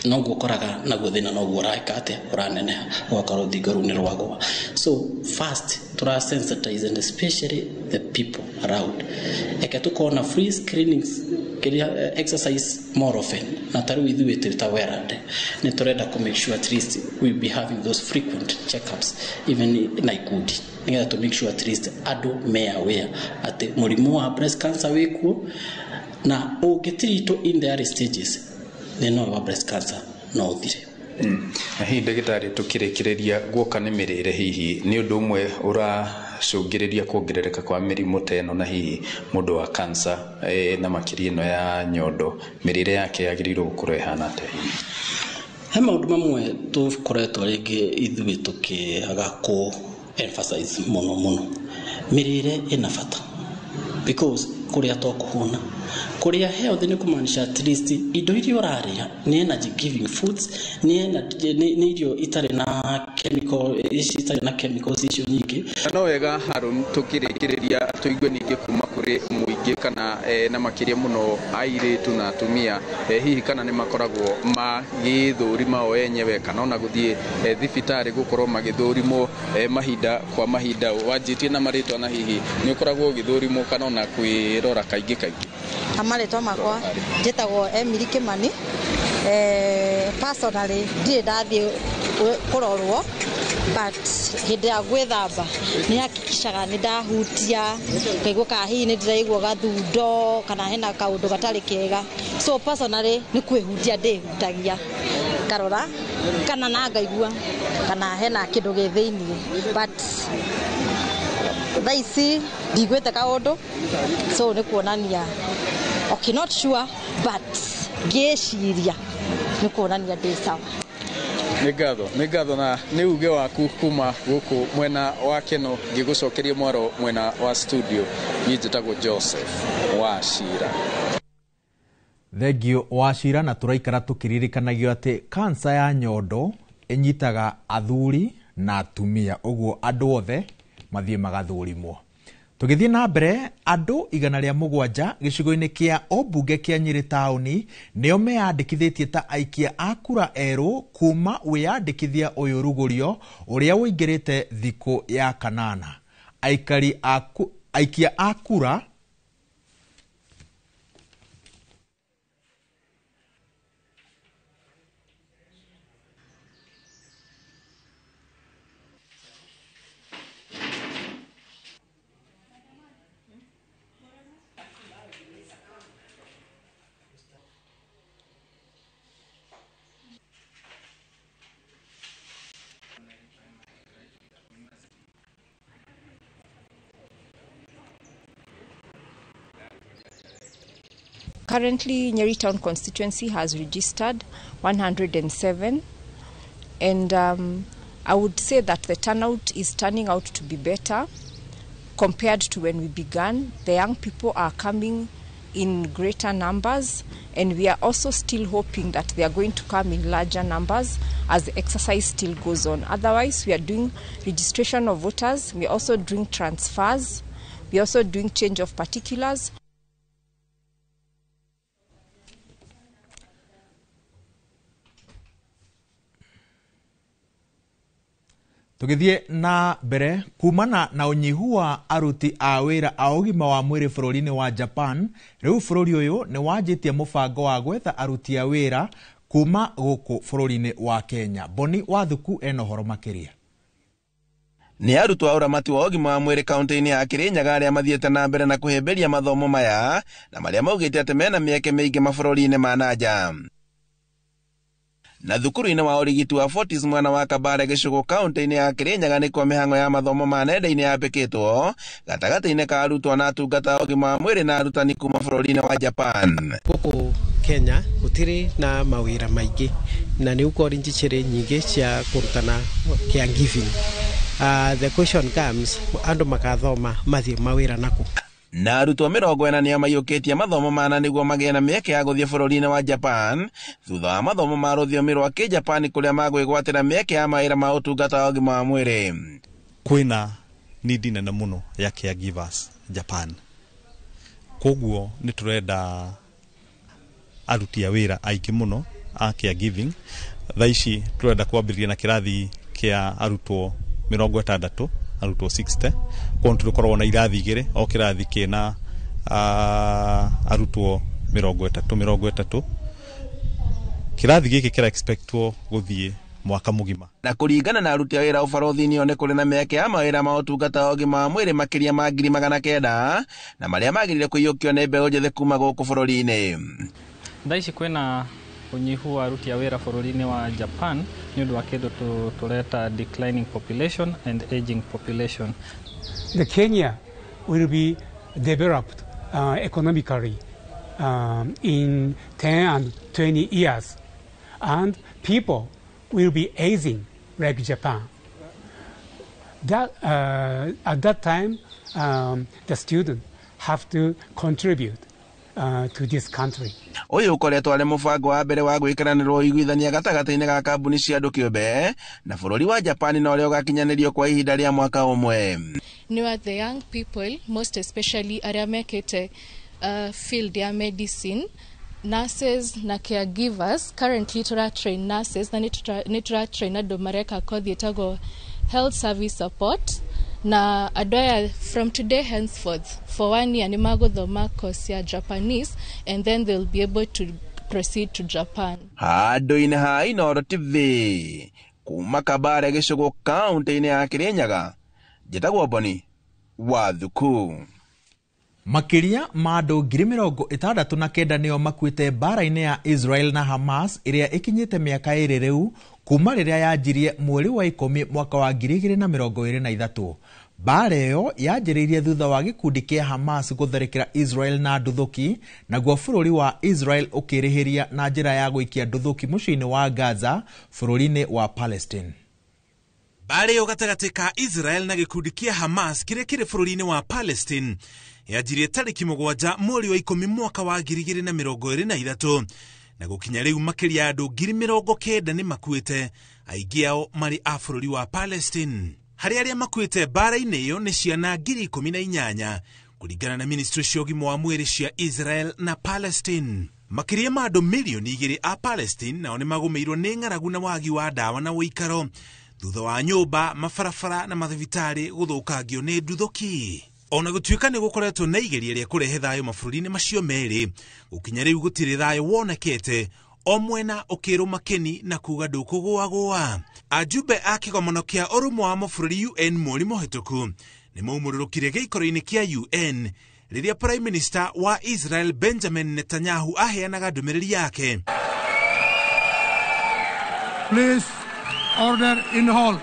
noguo ũkoraga naguo thĩna noguo ũreka atĩa, ũraneneha, ũgakora rũthingo rũu nĩ rwagũa. So first tura sensitize, and especially the people around, eke tũkona free screenings kĩrĩa exercise more often. Na ta rĩu ithuĩ twĩ ta Werad nĩ tũrenda kũ make sure at least we be having those frequent checkups, even na ikundi, nĩgetha to make sure at least andũ me aware atĩ mũrimũ wa breast cancer wĩkuo, na ũngĩtiritwo in the early stages, thĩna ũyũ wa breast cancer no ũthire. Na hihi ndagĩtarĩ, tũkĩrĩkĩrĩria guoka nĩ mĩrĩre, hihi nĩ ũndũ ũmwe ũracũngĩrĩria kuongerereka kwa mĩrimũ ta ĩno, na hihi mũndũ wa cancer na makĩria ĩno ya nyondo, mĩrĩre yake yagĩrĩirwo gũkorwo ĩhana atĩa hihi? He maũndũ mamwe tũkoretwo rĩngĩ ithuĩ tũkĩaga kũ emphasize mũno mũno. Mĩrĩre ĩna bata because kũrĩa to kũhũna, kũrĩa healthy nĩ kũmaanisha at least indo iria ũrarĩa nĩ energy giving foods, nĩ energy, nĩ irio itarĩ na chemical, ici itarĩ na chemicals icio nyingĩ. No wega Harun, tũkĩrĩkĩrĩria tũigue ningĩ kuma kũrĩ mũingĩ kana na makĩria mũno airĩtu na atumia, hihi kana nĩ makoragwo magĩthũrima o enyewe kana ona gũthiĩ thibitarĩ gũkorwo magĩthũrimwo mahinda kwa mahinda? Wanjĩtie na marĩtwa, na hihi nĩ ũkoragwo ũgĩthũrimwo kana ona kwĩrora kaingĩ kaingĩ? Marĩtwa makwa njĩtagwo Emily Kimani. Personally ndirĩ ndathiĩ kũrorwo, but hĩndĩ ya gwĩthamba nĩ hakikishaga nĩ ndahutia ngaigua kana hihi nĩ ndĩraigua gathundo kana hena kaũndũ gatarĩ kega. So personally nĩ kwĩhutia ndĩhutagia, ngarora kana na ngaigua kana hena kĩndũ gĩ thĩiniĩ, but thaa ici ndiguĩte kaũndũ, so nĩ kuonania okay, not sure, but ngĩciria nĩ kuonania ndĩ sawa. Nĩ ngatho, nĩ ngatho, na nĩ uge waku kuma gũkũ mwena wa Keno. Ngĩgũcokeria mwaro mwena wa studio, niĩ njĩtagwo Joseph Wachira. Thengio Wachira. Na tũraikara tũkĩririkanagio atĩ kansa ya nyondo ĩnyitaga athuri na atumia, ũguo andũ othe mathiĩ magathũrimwo. Tũgĩthiĩ na mbere, andũ 107 gĩcigo-inĩ kĩa ũmbunge kĩa Nyĩrĩ taũni nĩo meyandĩkithĩtie ta aikia a kura erũ kuma wĩyandĩkithia ũyũ rugũrio ũrĩa ũingĩrĩte thikũ ya kanana. Aikari aikia a kura Currently, Nyeri Town constituency has registered 107, and I would say that the turnout is turning out to be better compared to when we began. The young people are coming in greater numbers, and we are also still hoping that they are going to come in larger numbers as the exercise still goes on. Otherwise, we are doing registration of voters, we are also doing transfers, we are also doing change of particulars. Tugithie na mbere kumana na unyihu wa aruti a wira a ugima wa mwiri bururi-ini wa Japan, riu bururi uyu ni wanjitie mubango wa gwetha aruti a wira kuma guku bururi-ini wa Kenya. Boni Wathuku ena uhoro makiria. Nĩ arutwo a ũramati wa ũgima wa mwĩrĩ kaunti-inĩ ya Kirinyaga arĩa mathiĩte na mbere na kũhĩmbĩria mathomo maya na marĩa maugĩte atĩ mena mĩeke mĩingĩ mabũrũri-inĩ ma nanja. Na thukuru-inĩ wa ũrigiti wa Fortis mwena wa Kabare gĩcũgũ kaunti-inĩ ya Kirinyaga nĩkuo mĩhang'o ya mathomo ma nenda-inĩ yambĩkĩtwo gatagatĩ-inĩ ka arutwo na atungata a ũgima wa mwĩrĩ na arutani kuma bũrũri-inĩ wa Japan. Gũkũ Kenya gũtirĩ na mawĩra maingĩ na nĩ gũkorwo njicĩrĩ nyingĩ cia kũrutana caregiving. The question comes, andũ makathoma mathiĩ mawĩra naku. Na arutwo 40 nĩo maiyũkĩtie mathomo mana nĩguo magĩe na mĩeke ya gũthiĩ bũrũri-inĩ wa Japan thutha wa mathomo ma rũthiomi rwa Kĩjapani kũrĩa magwĩgwatĩra mĩeke ya mawĩra ma ũtungata wa ũgima wa mwĩrĩ. Kwĩna need nene mũno ya caregivers Japan, koguo nĩ tũrenda aruti a wĩra aingĩ mũno a caregiving. Thaa ici tũrenda kwambĩrĩria na kĩrathi kĩa arutwo 60, arutwo 60, koguo tũkoragwo na irathi igĩrĩ, o kĩrathi kĩna arutwo 30. Kĩrathi gĩkĩ kĩra expectwo gũthiĩ mwaka mũgima. Na kũringana na aruti a wĩra ũbarũthi-inĩ ĩyo nĩ kũrĩ na mĩeke ya mawĩra ma ũtungata wa ũgima wa mwĩrĩ makĩria ma 900,000 na marĩa magĩrĩire kũiyũkio nĩ mbeũ njĩthĩ kuma gũkũ bũrũri-inĩ. Thaa ici kwĩna unyihu wa aruti a wĩra bũrũri-inĩ wa Japan nĩ ũndũ wa kĩndũ tũreta declining population and aging population. The Kenya will be developed economically in 10 and 20 years, and people will be aging like Japan. That, at that time, the students have to contribute to this country. Ũyũ ũkoretwo arĩ mũbango wa mbere wa gwĩkĩranĩrwo ũiguithania gatagatĩ-inĩ ga kambuni cia andũ kĩũmbe na bũrũri wa Japan na ũrĩa ũgakinyanĩrio kwa ihinda rĩa mwaka ũmwe. Nĩ the young people, most especially arĩa mekĩte field ya medicine, nurses na caregivers. Currently tũra train nurses na nĩ tũra train andũ mareka kothi ĩtagwo health service support, na andũ aya from today henceforth for 1 year nĩ magũthoma course ya Japanese and then they'll be able to proceed to Japan. Handũ-inĩ ha Inooro TV kuma Kabare gĩcũgũ kaunti-inĩ ya Kirinyaga, njĩtagwo Boni Wathuku. Makĩria ma andũ 69,000 nĩo makuĩte mbara-inĩ ya Israel na Hamas ĩrĩa ĩkinyĩte mĩaka 2 rĩu kuma rĩrĩa yanjirie mweri wa 10 mwaka wa 2023. Mbara ĩyo yanjĩrĩirie thutha wa gĩkundi kĩa Hamas gũtharĩkĩra Israel na nduthũki, naguo bũrũri wa Israel ũkĩrĩhĩria na njĩra ya gũikia nduthũki mũciĩ-inĩ wa Gaza bũrũri-inĩ wa Palestine. Mbara ĩyo gatagatĩ ka Israel na gĩkundi kĩa Hamas kĩrĩa kĩrĩ bũrũri-inĩ wa Palestine yanjirie tarĩki 7 mweri wa 10 mwaka wa 2023 na gũkinya rĩu makĩria andũ 90,000 nĩ makuĩte, aingĩ ao marĩ a bũrũri wa Palestine. Harĩ arĩa makuĩte mbara-inĩ ĩyo nĩ ciana 18,000 kũringana na ministry cia ũgima wa mwĩrĩ cia Israel na Palestine. Makĩria ma andũ milioni 2 a Palestine nao nĩ magũmĩirwo nĩ ng'aragu na wagi wa ndawa na ũikaro thutha wa nyũmba, mabarabara na mathibitarĩ gũthũkangio nĩ nduthũki. Ona gũtuĩka nĩ gũkoretwo na igeria rĩa kũrehe thayũ mabũrũri-inĩ macio merĩ, gũkinya rĩu gũtirĩ thayũ wonekete, o mwena ũkĩrũma kĩni na kuga ndũkũgũagũa. Ajumbe a kĩgomano kĩa ũrũmwe wa mabũrũri UN mweri mũhĩtũku nĩ maumũrũrũkire gĩikaro-inĩ kĩa UN rĩrĩa Prime Minister wa Israel Benjamin Netanyahu aheanaga ndũmĩrĩri yake. Please order in hall.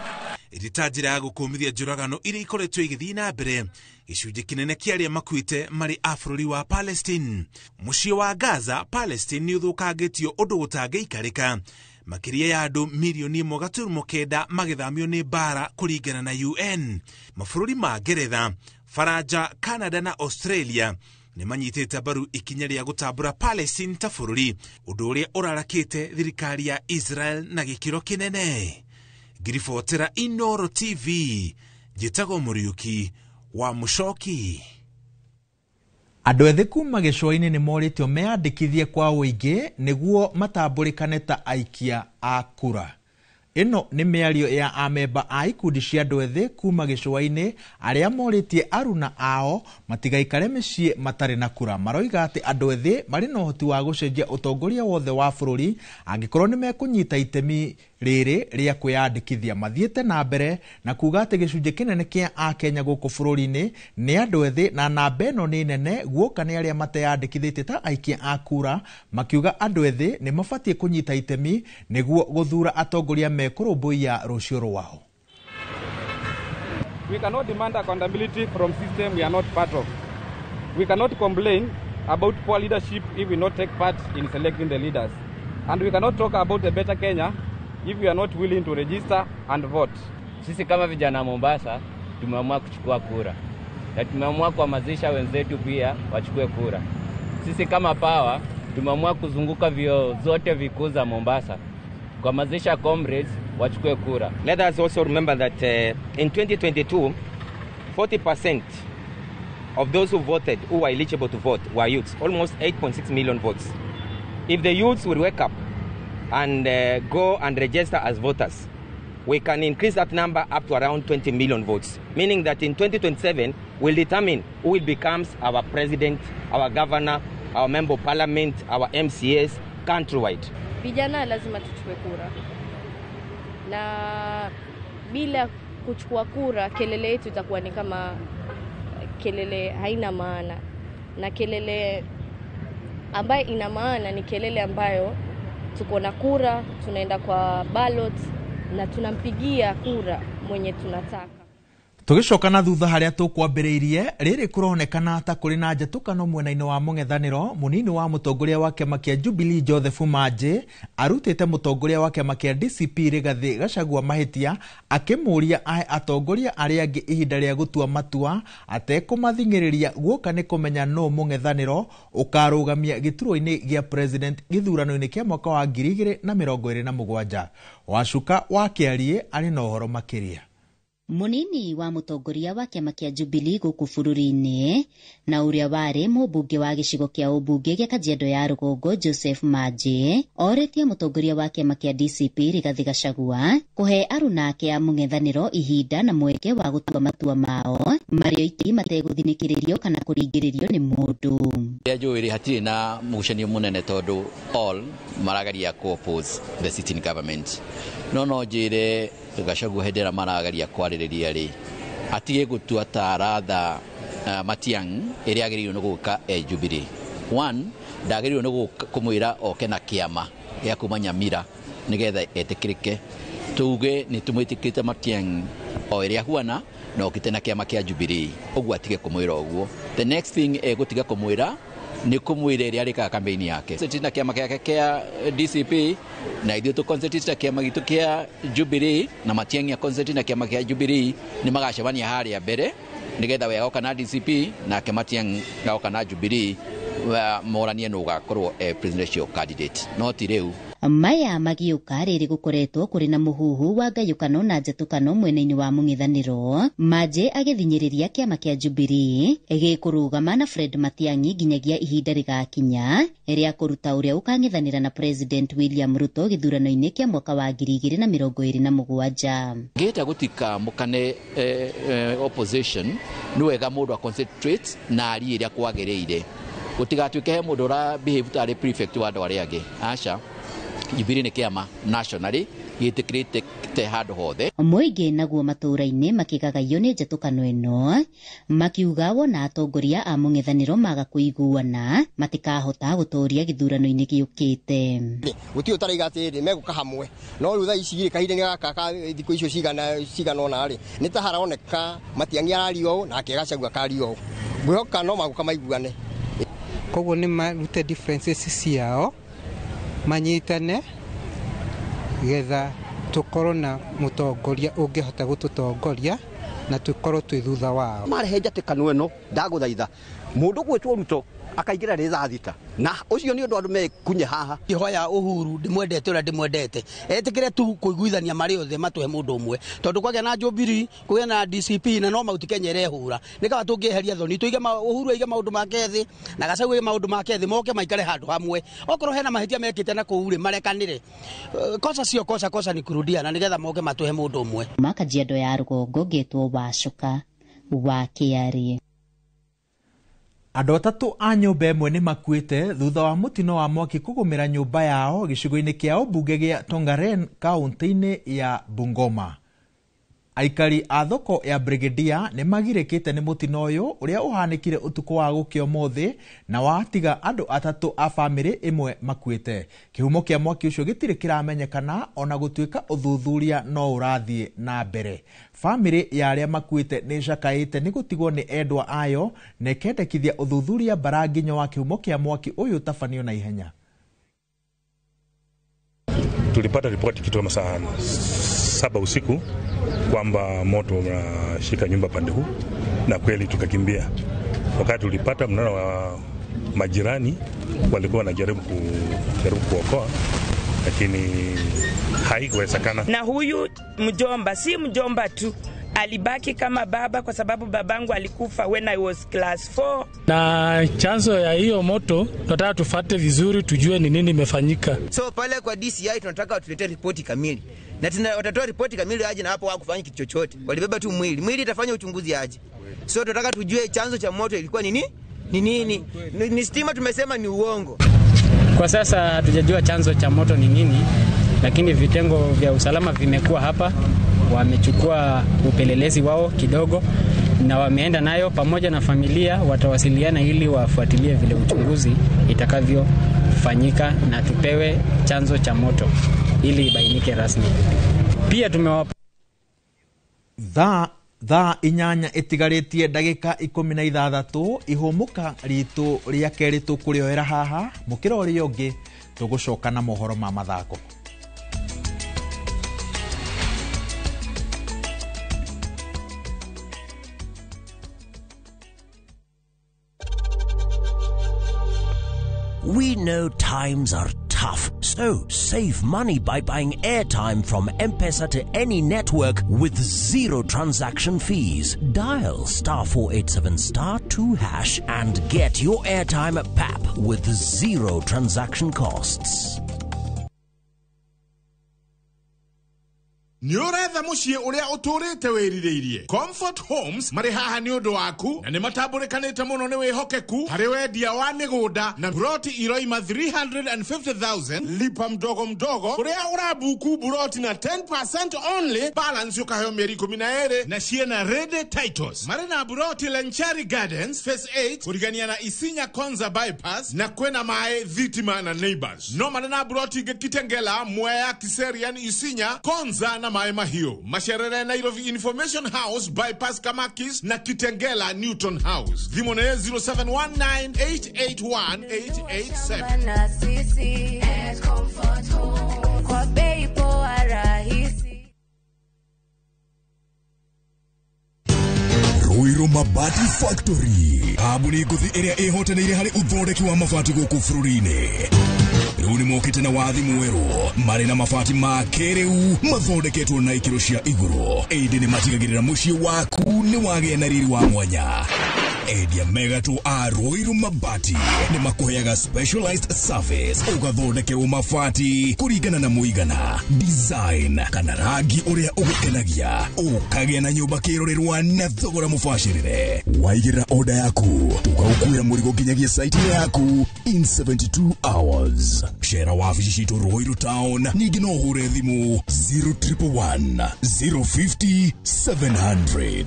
Ĩrĩ ta njĩra ya gũkũmithia njũragano iria ikoretwo igĩthiĩ na mbere. Gĩcunjĩ kĩnene kĩa arĩa makuĩte marĩ a bũrũri wa Palestine. Mũciĩ wa Gaza, Palestine, nĩ ũthũkangĩtio ũndũ ũtangĩikarĩka, makĩria ya andũ mirioni 1.9 magĩthamio nĩ mbara kũringana na UN. Mabũrũri ma Ngeretha, Faranja, Canada na Australia nĩ manyitĩte mbaru ikinya rĩa gũtambũra Palestine ta bũrũri, ũndũ ũrĩa ũrarakĩte thirikari ya Israel na gĩkĩro kĩnene. Ngiribotera Inoro TV, njĩtagwo Mũriũki wa Mũcoki. Andũ ethĩ kuma gĩcũa-inĩ nĩ morĩtio meyandĩkithie kwa ũingĩ nĩguo matambũrĩkane ta aikia a kura. Ĩno nĩ mĩario ya amemba a ikundi cia andũ ethĩ kuma gĩcũa-inĩ arĩa morĩtie aruna ao matigaikare mĩciĩ matarĩ na kura. Maroiga atĩ andũ ethĩ marĩ na ũhoti wa gũcenjia ũtongoria wothe wa bũrũri angĩkorwo nĩ mekũnyita itemi rĩrĩ rĩa kwĩyandĩkithia. Mathiĩte na mbere na kuga atĩ gĩcunjĩ kĩnene kĩa akenya gũkũ bũrũri-inĩ nĩ andũ ethĩ, na namba ĩno nĩ nene guoka nĩ arĩa mateyandĩkithĩtie ta aikia a kura, makiuga andũ ethĩ nĩ mabatiĩ kũnyita itemi nĩguo gũthura atongoria mekũrũmbũiya rũciũ rwao. We cannot demand accountability from system we are not part of. We cannot complain about poor leadership if we not take part in selecting the leaders. And we cannot talk about a better Kenya if we are not willing to register and vote. Sisi kama vijana Mombasa tumeamua kuchukua kura na tumeamua kuhamasisha wenzetu pia wachukue kura. Sisi kama Power tumeamua kuzunguka vyuo zote vikuu za Mombasa kuhamasisha comrades wachukue kura. Let us also remember that in 2022, 40% of those who voted who were eligible to vote were youths, almost 8.6 million votes. If the youths will wake up and go and register as voters, we can increase that number up to around 20 million votes, meaning that in 2027, we'll determine who will become our president, our governor, our member of parliament, our MCAs countrywide. Vijana lazima tuchukue kura, na bila kuchukua kura kelele yetu itakuwa ni kama kelele haina maana, na kelele ambayo ina maana ni kelele ambayo tuko na kura, tunaenda kwa ballot na tunampigia kura mwenye tunataka. Tũgĩcoka na thutha harĩa tũkwambĩrĩirie, rĩrĩ kũronekana ta kũrĩ na njatũkano mwena-inĩ wa mũng'ethanĩro. Mũnini wa mũtongoria wa kĩama kĩa Jubilee Joseph Manji arutĩte mũtongoria wa kĩama kĩa DCP Rigathĩ Gachagua mahĩtia, akĩmũũria ahe atongoria arĩa angĩ ihinda rĩa gũtua matua atekũmathing'ĩrĩria guoka nĩ kũmenya nũ mũng'ethanĩro ũkarũgamia gĩturwa-inĩ gĩa president gĩthurano-inĩ kĩa mwaka wa 2027. Wacuka wa Kĩariĩ arĩ na ũhoro makĩria. Munini wa mũtongoria wa kĩama kĩa Jubilee gũkũ bũrũri-inĩ na ũrĩa warĩ mũmbunge wa gĩcigo kĩa ũmbunge gĩa Kajiado ya Rũgongo Joseph Manji orĩtie mũtongoria wa kĩama kĩa DCP Rigathĩ Gachagua kũhe aruna ake a mũng'ethanĩro ihinda na mweke wa gũtua matua mao marĩ oiki mategũthinĩkĩrĩrio kana kũringĩrĩrio nĩ mũndũ. Rĩrĩa njũĩ rĩ hatirĩ na mũgucanio mũnene tondũ all marageria kũ oppose the sitting government, no njĩre Gachagua hĩndĩ ĩrĩa marageria kwarĩrĩria rĩ atige gũtua ta ratha Matiang'i ĩrĩa agĩrĩirwo nĩ gũka e Jubilee. One, ndagĩrĩirwo nĩ kũmwĩra oke na kĩama gĩa kuma Nyamira nĩgetha etĩkĩrĩke. Tuge nĩ tũmwĩtĩkĩrĩte Matiang'i o ĩrĩa ahuana na okĩte na kĩama kĩa Jubilee, ũguo atige kũmwĩra ũguo. The next thing egũtiga kũmwĩra nĩ kũmwĩra ĩrĩa arĩkaga campaign yake. Concentrate na kĩama gĩake kĩa DCP na ithuĩ tũ concentrate na kĩama gitũ kĩa Jubilee na Matiang'i concentrate na kĩama kĩa Jubilee, nĩ magacemania harĩa mbere nĩgetha we agoka na DCP nake Matiang'i agoka na Jubilee moranie nũ ũgakorwo presidential candidate, no ti rĩu. Maya magĩũka rĩrĩ gũkoretwo kũrĩ na mũhuhu wa ngayũkano na njatũkano mwena-inĩ wa mũng'ethanĩro, Manji agĩthinyĩrĩria kĩama kĩa Jubilee gĩkũrũgama na Fred Matiang'i nginyagia ihinda rĩgakinya rĩa kũruta ũrĩa ũkang'ethanĩra na President William Ruto gĩthurano-inĩ kĩa mwaka wa 2027. Ngĩhĩta gũtikamũkane opposition, nĩ wega mũndũ a concentrate na arie ĩrĩa kwagĩrĩire, gũtigatuĩke he mũndũ ũra behave tarĩ prefect wa andũ arĩa angĩ. Aca, Jubilee nĩ kĩama nationally gĩtĩkĩrĩte handũ hothe. Mũingĩ naguo matũũra-inĩ makĩgagayio nĩ njatũkano ĩno, makiuga wona atongoria a mũng'ethanĩro maga kũiguana matikahota gũtooria gĩthurano-inĩ gĩũkĩte. Gũtirĩ ũtaraiga atĩrĩ megũka hamwe, no rĩu thaa ici rĩ, kahinda-inĩ gaka ka thikũ icio cigana ũna rĩ, nĩ ta haroneka Matiang'i araria ũũ nake Gachagua akaria ũũ. Ngwĩhoka no magũka maiguane. Koguo nĩ marute differences ciao manyitane getha tukorwo na mutongoria ũngĩhota gũtũtongoria na tukorwo twĩ thutha wao. Marehe njatĩkano ĩno ndagũthaitha mũndũ gwĩtwo Ruto akaingĩra rĩ thaa 6 na ũcio nĩ ũndũ andũ mekunye haha. Ngĩhoya Uhuru ndĩmwendete ũrĩa ndĩmwendete etĩkĩre tu kũiguithania marĩ othe matũhe mũndũ ũmwe, tondũ kwagĩa na Jubilee kũgĩa na DCP na no Mount Kenya ĩrehũra nĩ kaba tũngĩeheria thoni tũige Uhuru aige maũndũ make thĩ na Gachagua aige maũndũ make thĩ moke maikare handũ hamwe. Okorwo hena mahĩtia mekĩte na kũu rĩ marekanĩre, kosa sio kosa, kosa ni kurudia, na nĩgetha moke matũhe mũndũ ũmwe. Kajiado ya rũgongo ngetwo Wacuka wa KRA. Andũ atatũ a nyũmba ĩmwe nĩ makuĩte thutha wa mũtino wa mwaki kũgũmĩra nyũmba yao gĩcigo-inĩ kĩa ũmbunge gĩa Tongaren kaũntĩ-inĩ ya Bungoma. Aikari a thoko ya Brigadier nĩ magirĩkĩte nĩ mũtino ũyũ ũrĩa ũhanĩkire ũtukũ wa gũkĩa ũmũthĩ na watiga andũ atatũ a bamĩrĩ ĩmwe makuĩte. Kĩhumo kĩa mwaki ũcio gĩtirĩ kĩramenyekana ona gũtuĩka ũthuthuria no ũrathiĩ na mbere. Bamĩrĩ ya arĩa makuĩte nĩ ĩcakaĩte nĩ gũtigwo nĩ endwa ayo na ĩkendekithia ũthuthuria mbaranginyo wa kĩhumo kĩa mwaki ũyũ ũtabanio na ihenya. Tulipata ripoti kitu kama saa 7 usiku kwamba moto unashika nyumba pande huu, na kweli tukakimbia. Wakati tulipata, mnaona wa majirani walikuwa wanajaribu kuokoa, lakini haikuwezekana. Na huyu mjomba si mjomba tu, alibaki kama baba kwa sababu babangu alikufa when I was class 4. Na chanzo ya hiyo moto tunataka tufate vizuri tujue ni nini imefanyika. So pale kwa DCI tunataka watuletee ripoti kamili. Na watatoa ripoti kamili aje, na hapo hawakufanya kitu chochote. Walibeba tu mwili. Mwili itafanya uchunguzi aje. So tunataka tujue chanzo cha moto ilikuwa nini? Ni nini? Ni stima tumesema ni uongo. Kwa sasa hatujajua chanzo cha moto ni nini, lakini vitengo vya usalama vimekuwa hapa, wamechukua upelelezi wao kidogo na wameenda nayo pamoja na familia, watawasiliana ili wafuatilie vile uchunguzi itakavyofanyika na tupewe chanzo cha moto ili ibainike rasmi. Pia tumewapa thaa 8 ĩtigarĩtie ndagĩka 16 ihũmũka ritũ rĩa kerĩ tũkũrĩoera haha mũkĩra ũrĩa ũngĩ tũgũcoka na mohoro ma mathako. We know times are tough, so save money by buying airtime from M-Pesa to any network with zero transaction fees. Dial *487*2# and get your airtime at PAP with zero transaction costs. Nĩ ũretha mũciĩ ũrĩa ũtũrĩte wĩrirĩirie. Comfort Homes marĩ haha nĩ ũndũ waku na nĩ matambũrĩkanĩte mũno nĩ wĩhokeku harĩ wendia wa mĩgũnda na buroti iroima 350,000 lipa mdogo mdogo kũrĩa ũrabuku buroti na 10% only balance ũkaheo mĩeri 12 na ciĩna ready titles. Marĩ na buroti Lenchari Gardens Phase 8 kũrigania na Isinya Konza Bypass na kwĩna maĩ thitima na neighbors. No marĩ na buroti ingĩ Kitengela, Mwea, Kiserian, Isinya, Konza na Maĩ Mahiũ. Macerere Nairobi Information House Bypass Kamakis na Kitengela Newton House. Thimũ nĩ 0719881887. Na sisi at Comfort Home kwa bei poa rahisi. Ruiru Mabati Factory, kambuni ngũthi ĩrĩa ĩhotanĩire harĩ ũthondeki wa mabati gũkũ bũrũri-inĩ. Rĩu nĩ mokĩte na wathi mwerũ marĩ na mabati ma kĩrĩu mathondeketwo na ikĩro cia igũrũ, ĩndĩ nĩ matigagĩrĩra mũciĩ waku nĩ wagĩa na riri wa mwanya. Endia megatũ a Ruiru Mabati nĩ makũheaga specialized service ũgathondekerwo mabati kũringana na mũigana, design kana rangi ũrĩa ũgũkenagia, ũkagĩa na nyũmba kĩrorerwa na thogora mũbacĩrĩre. Waigĩrĩra order yaku tũgaũkuĩra mũrigo nginyagia site yaku in 72 hours. Cera wabici citũ Ruiru town, ningĩ no ũhũre thimũ 0111 050 700.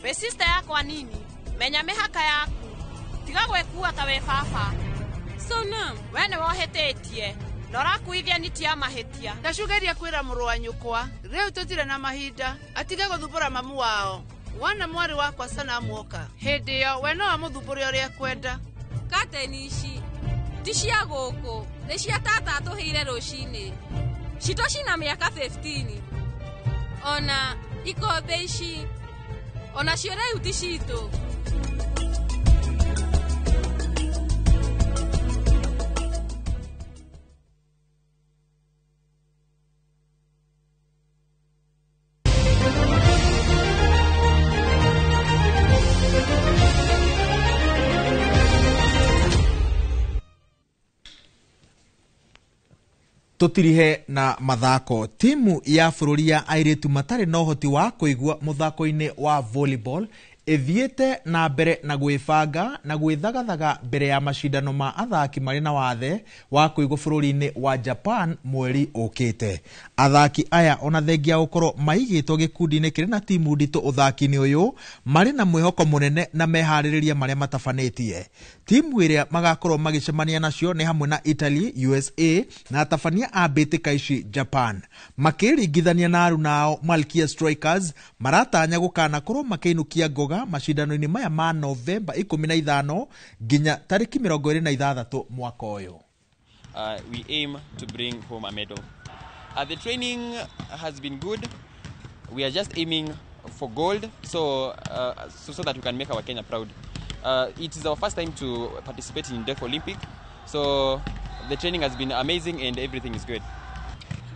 Wĩ sister yakwa nini, menya mĩhaka yaku, tiga gwĩkua ta wĩ baba. Sona, we nĩwe ũhĩtĩtie na ũrakuithia niti ya mahĩtia. Ndacugeria kwĩra mũrũ wa nyũkwa rĩu tũtirĩ na mahinda atige gũthumbũra mamu wao. Wona mwarĩ wakwa Sanamu oka, hĩndĩ ĩyo we no amũthumbũre ũrĩa ekwenda. Kateni ici ti cia gũkũ, nĩ cia tata atũheire rũcinĩ. Citũ cina mĩaka 15. Ona ikombe ici onacio rĩu ti citũ. Tutirihe na mathako. Timu ya bũrũri ya airĩtu matarĩ na ũhoti wa kũigua mũthako-inĩ wa volleyball ĩthiĩte na mbere na gwĩbanga na gwĩthagathaga mbere ya macindano ma athaki marĩ na wathe wa kũigua bũrũri-inĩ wa Japan mweri ũkĩte. Athaki aya ona thengia gũkorwo maigĩtwo gĩkundi-inĩ kĩrĩ na timu nditũ ũthaki-inĩ ũyũ, marĩ na mwĩhoko mũnene na meharĩrĩria marĩa matabanĩtie. Timu ĩrĩa magakorwo magĩcemania nacio nĩ hamwe na Italy, USA na atabania a mbĩtĩka ici Japan. Makĩringithania na aruna ao Malkia Strikers maratanya gũkanakorwo makĩinũkia ngoga macindano-inĩ maya ma Novemba 15 nginya tarĩki 26 mwaka ũyũ. We aim to bring home a medal. The training has been good. We are just aiming for gold so that we can make our Kenya proud. It is our first time to participate in Deaf Olympic, so the training has been amazing and everything is good.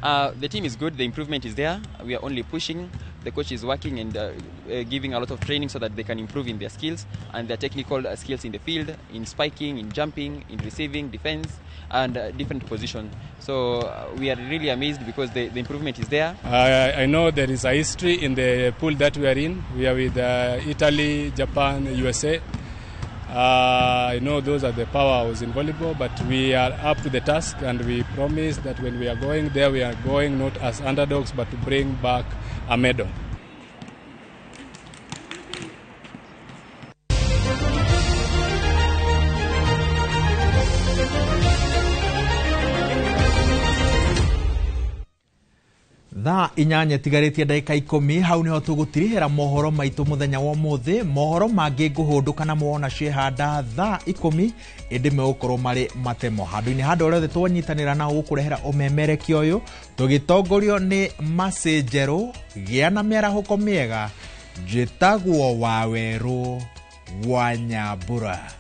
The team is good, the improvement is there. We are only pushing. The coach is working and giving a lot of training so that they can improve in their skills and their technical skills in the field, in spiking, in jumping, in receiving, defense, and different positions. So we are really amazed because the improvement is there. I know there is a history in the pool that we are in. We are with Italy, Japan, USA. I know those are the powerhouse in volleyball, but we are up to the task, and we promise that when we are going there, we are going not as underdogs, but to bring back a medal. Thaa 8 tigarĩtie ndagĩka 10 hau nĩho tũgũtirihĩra mohoro maitũ mũthenya wa ũmũthĩ. Mohoro mangĩ ngũhũndũka na mwona ciehanda thaa 10 ĩndĩ megũkorwo marĩ matemo. Handũ-inĩ handũ rĩothe twanyitanĩra na gũkũrehera ũmemerekia ũyũ tũgĩtongorio nĩ Macĩ Njerũ. Gĩa na mĩarahũko mĩega. Njĩtagwo Wawerũ wa Nyambura.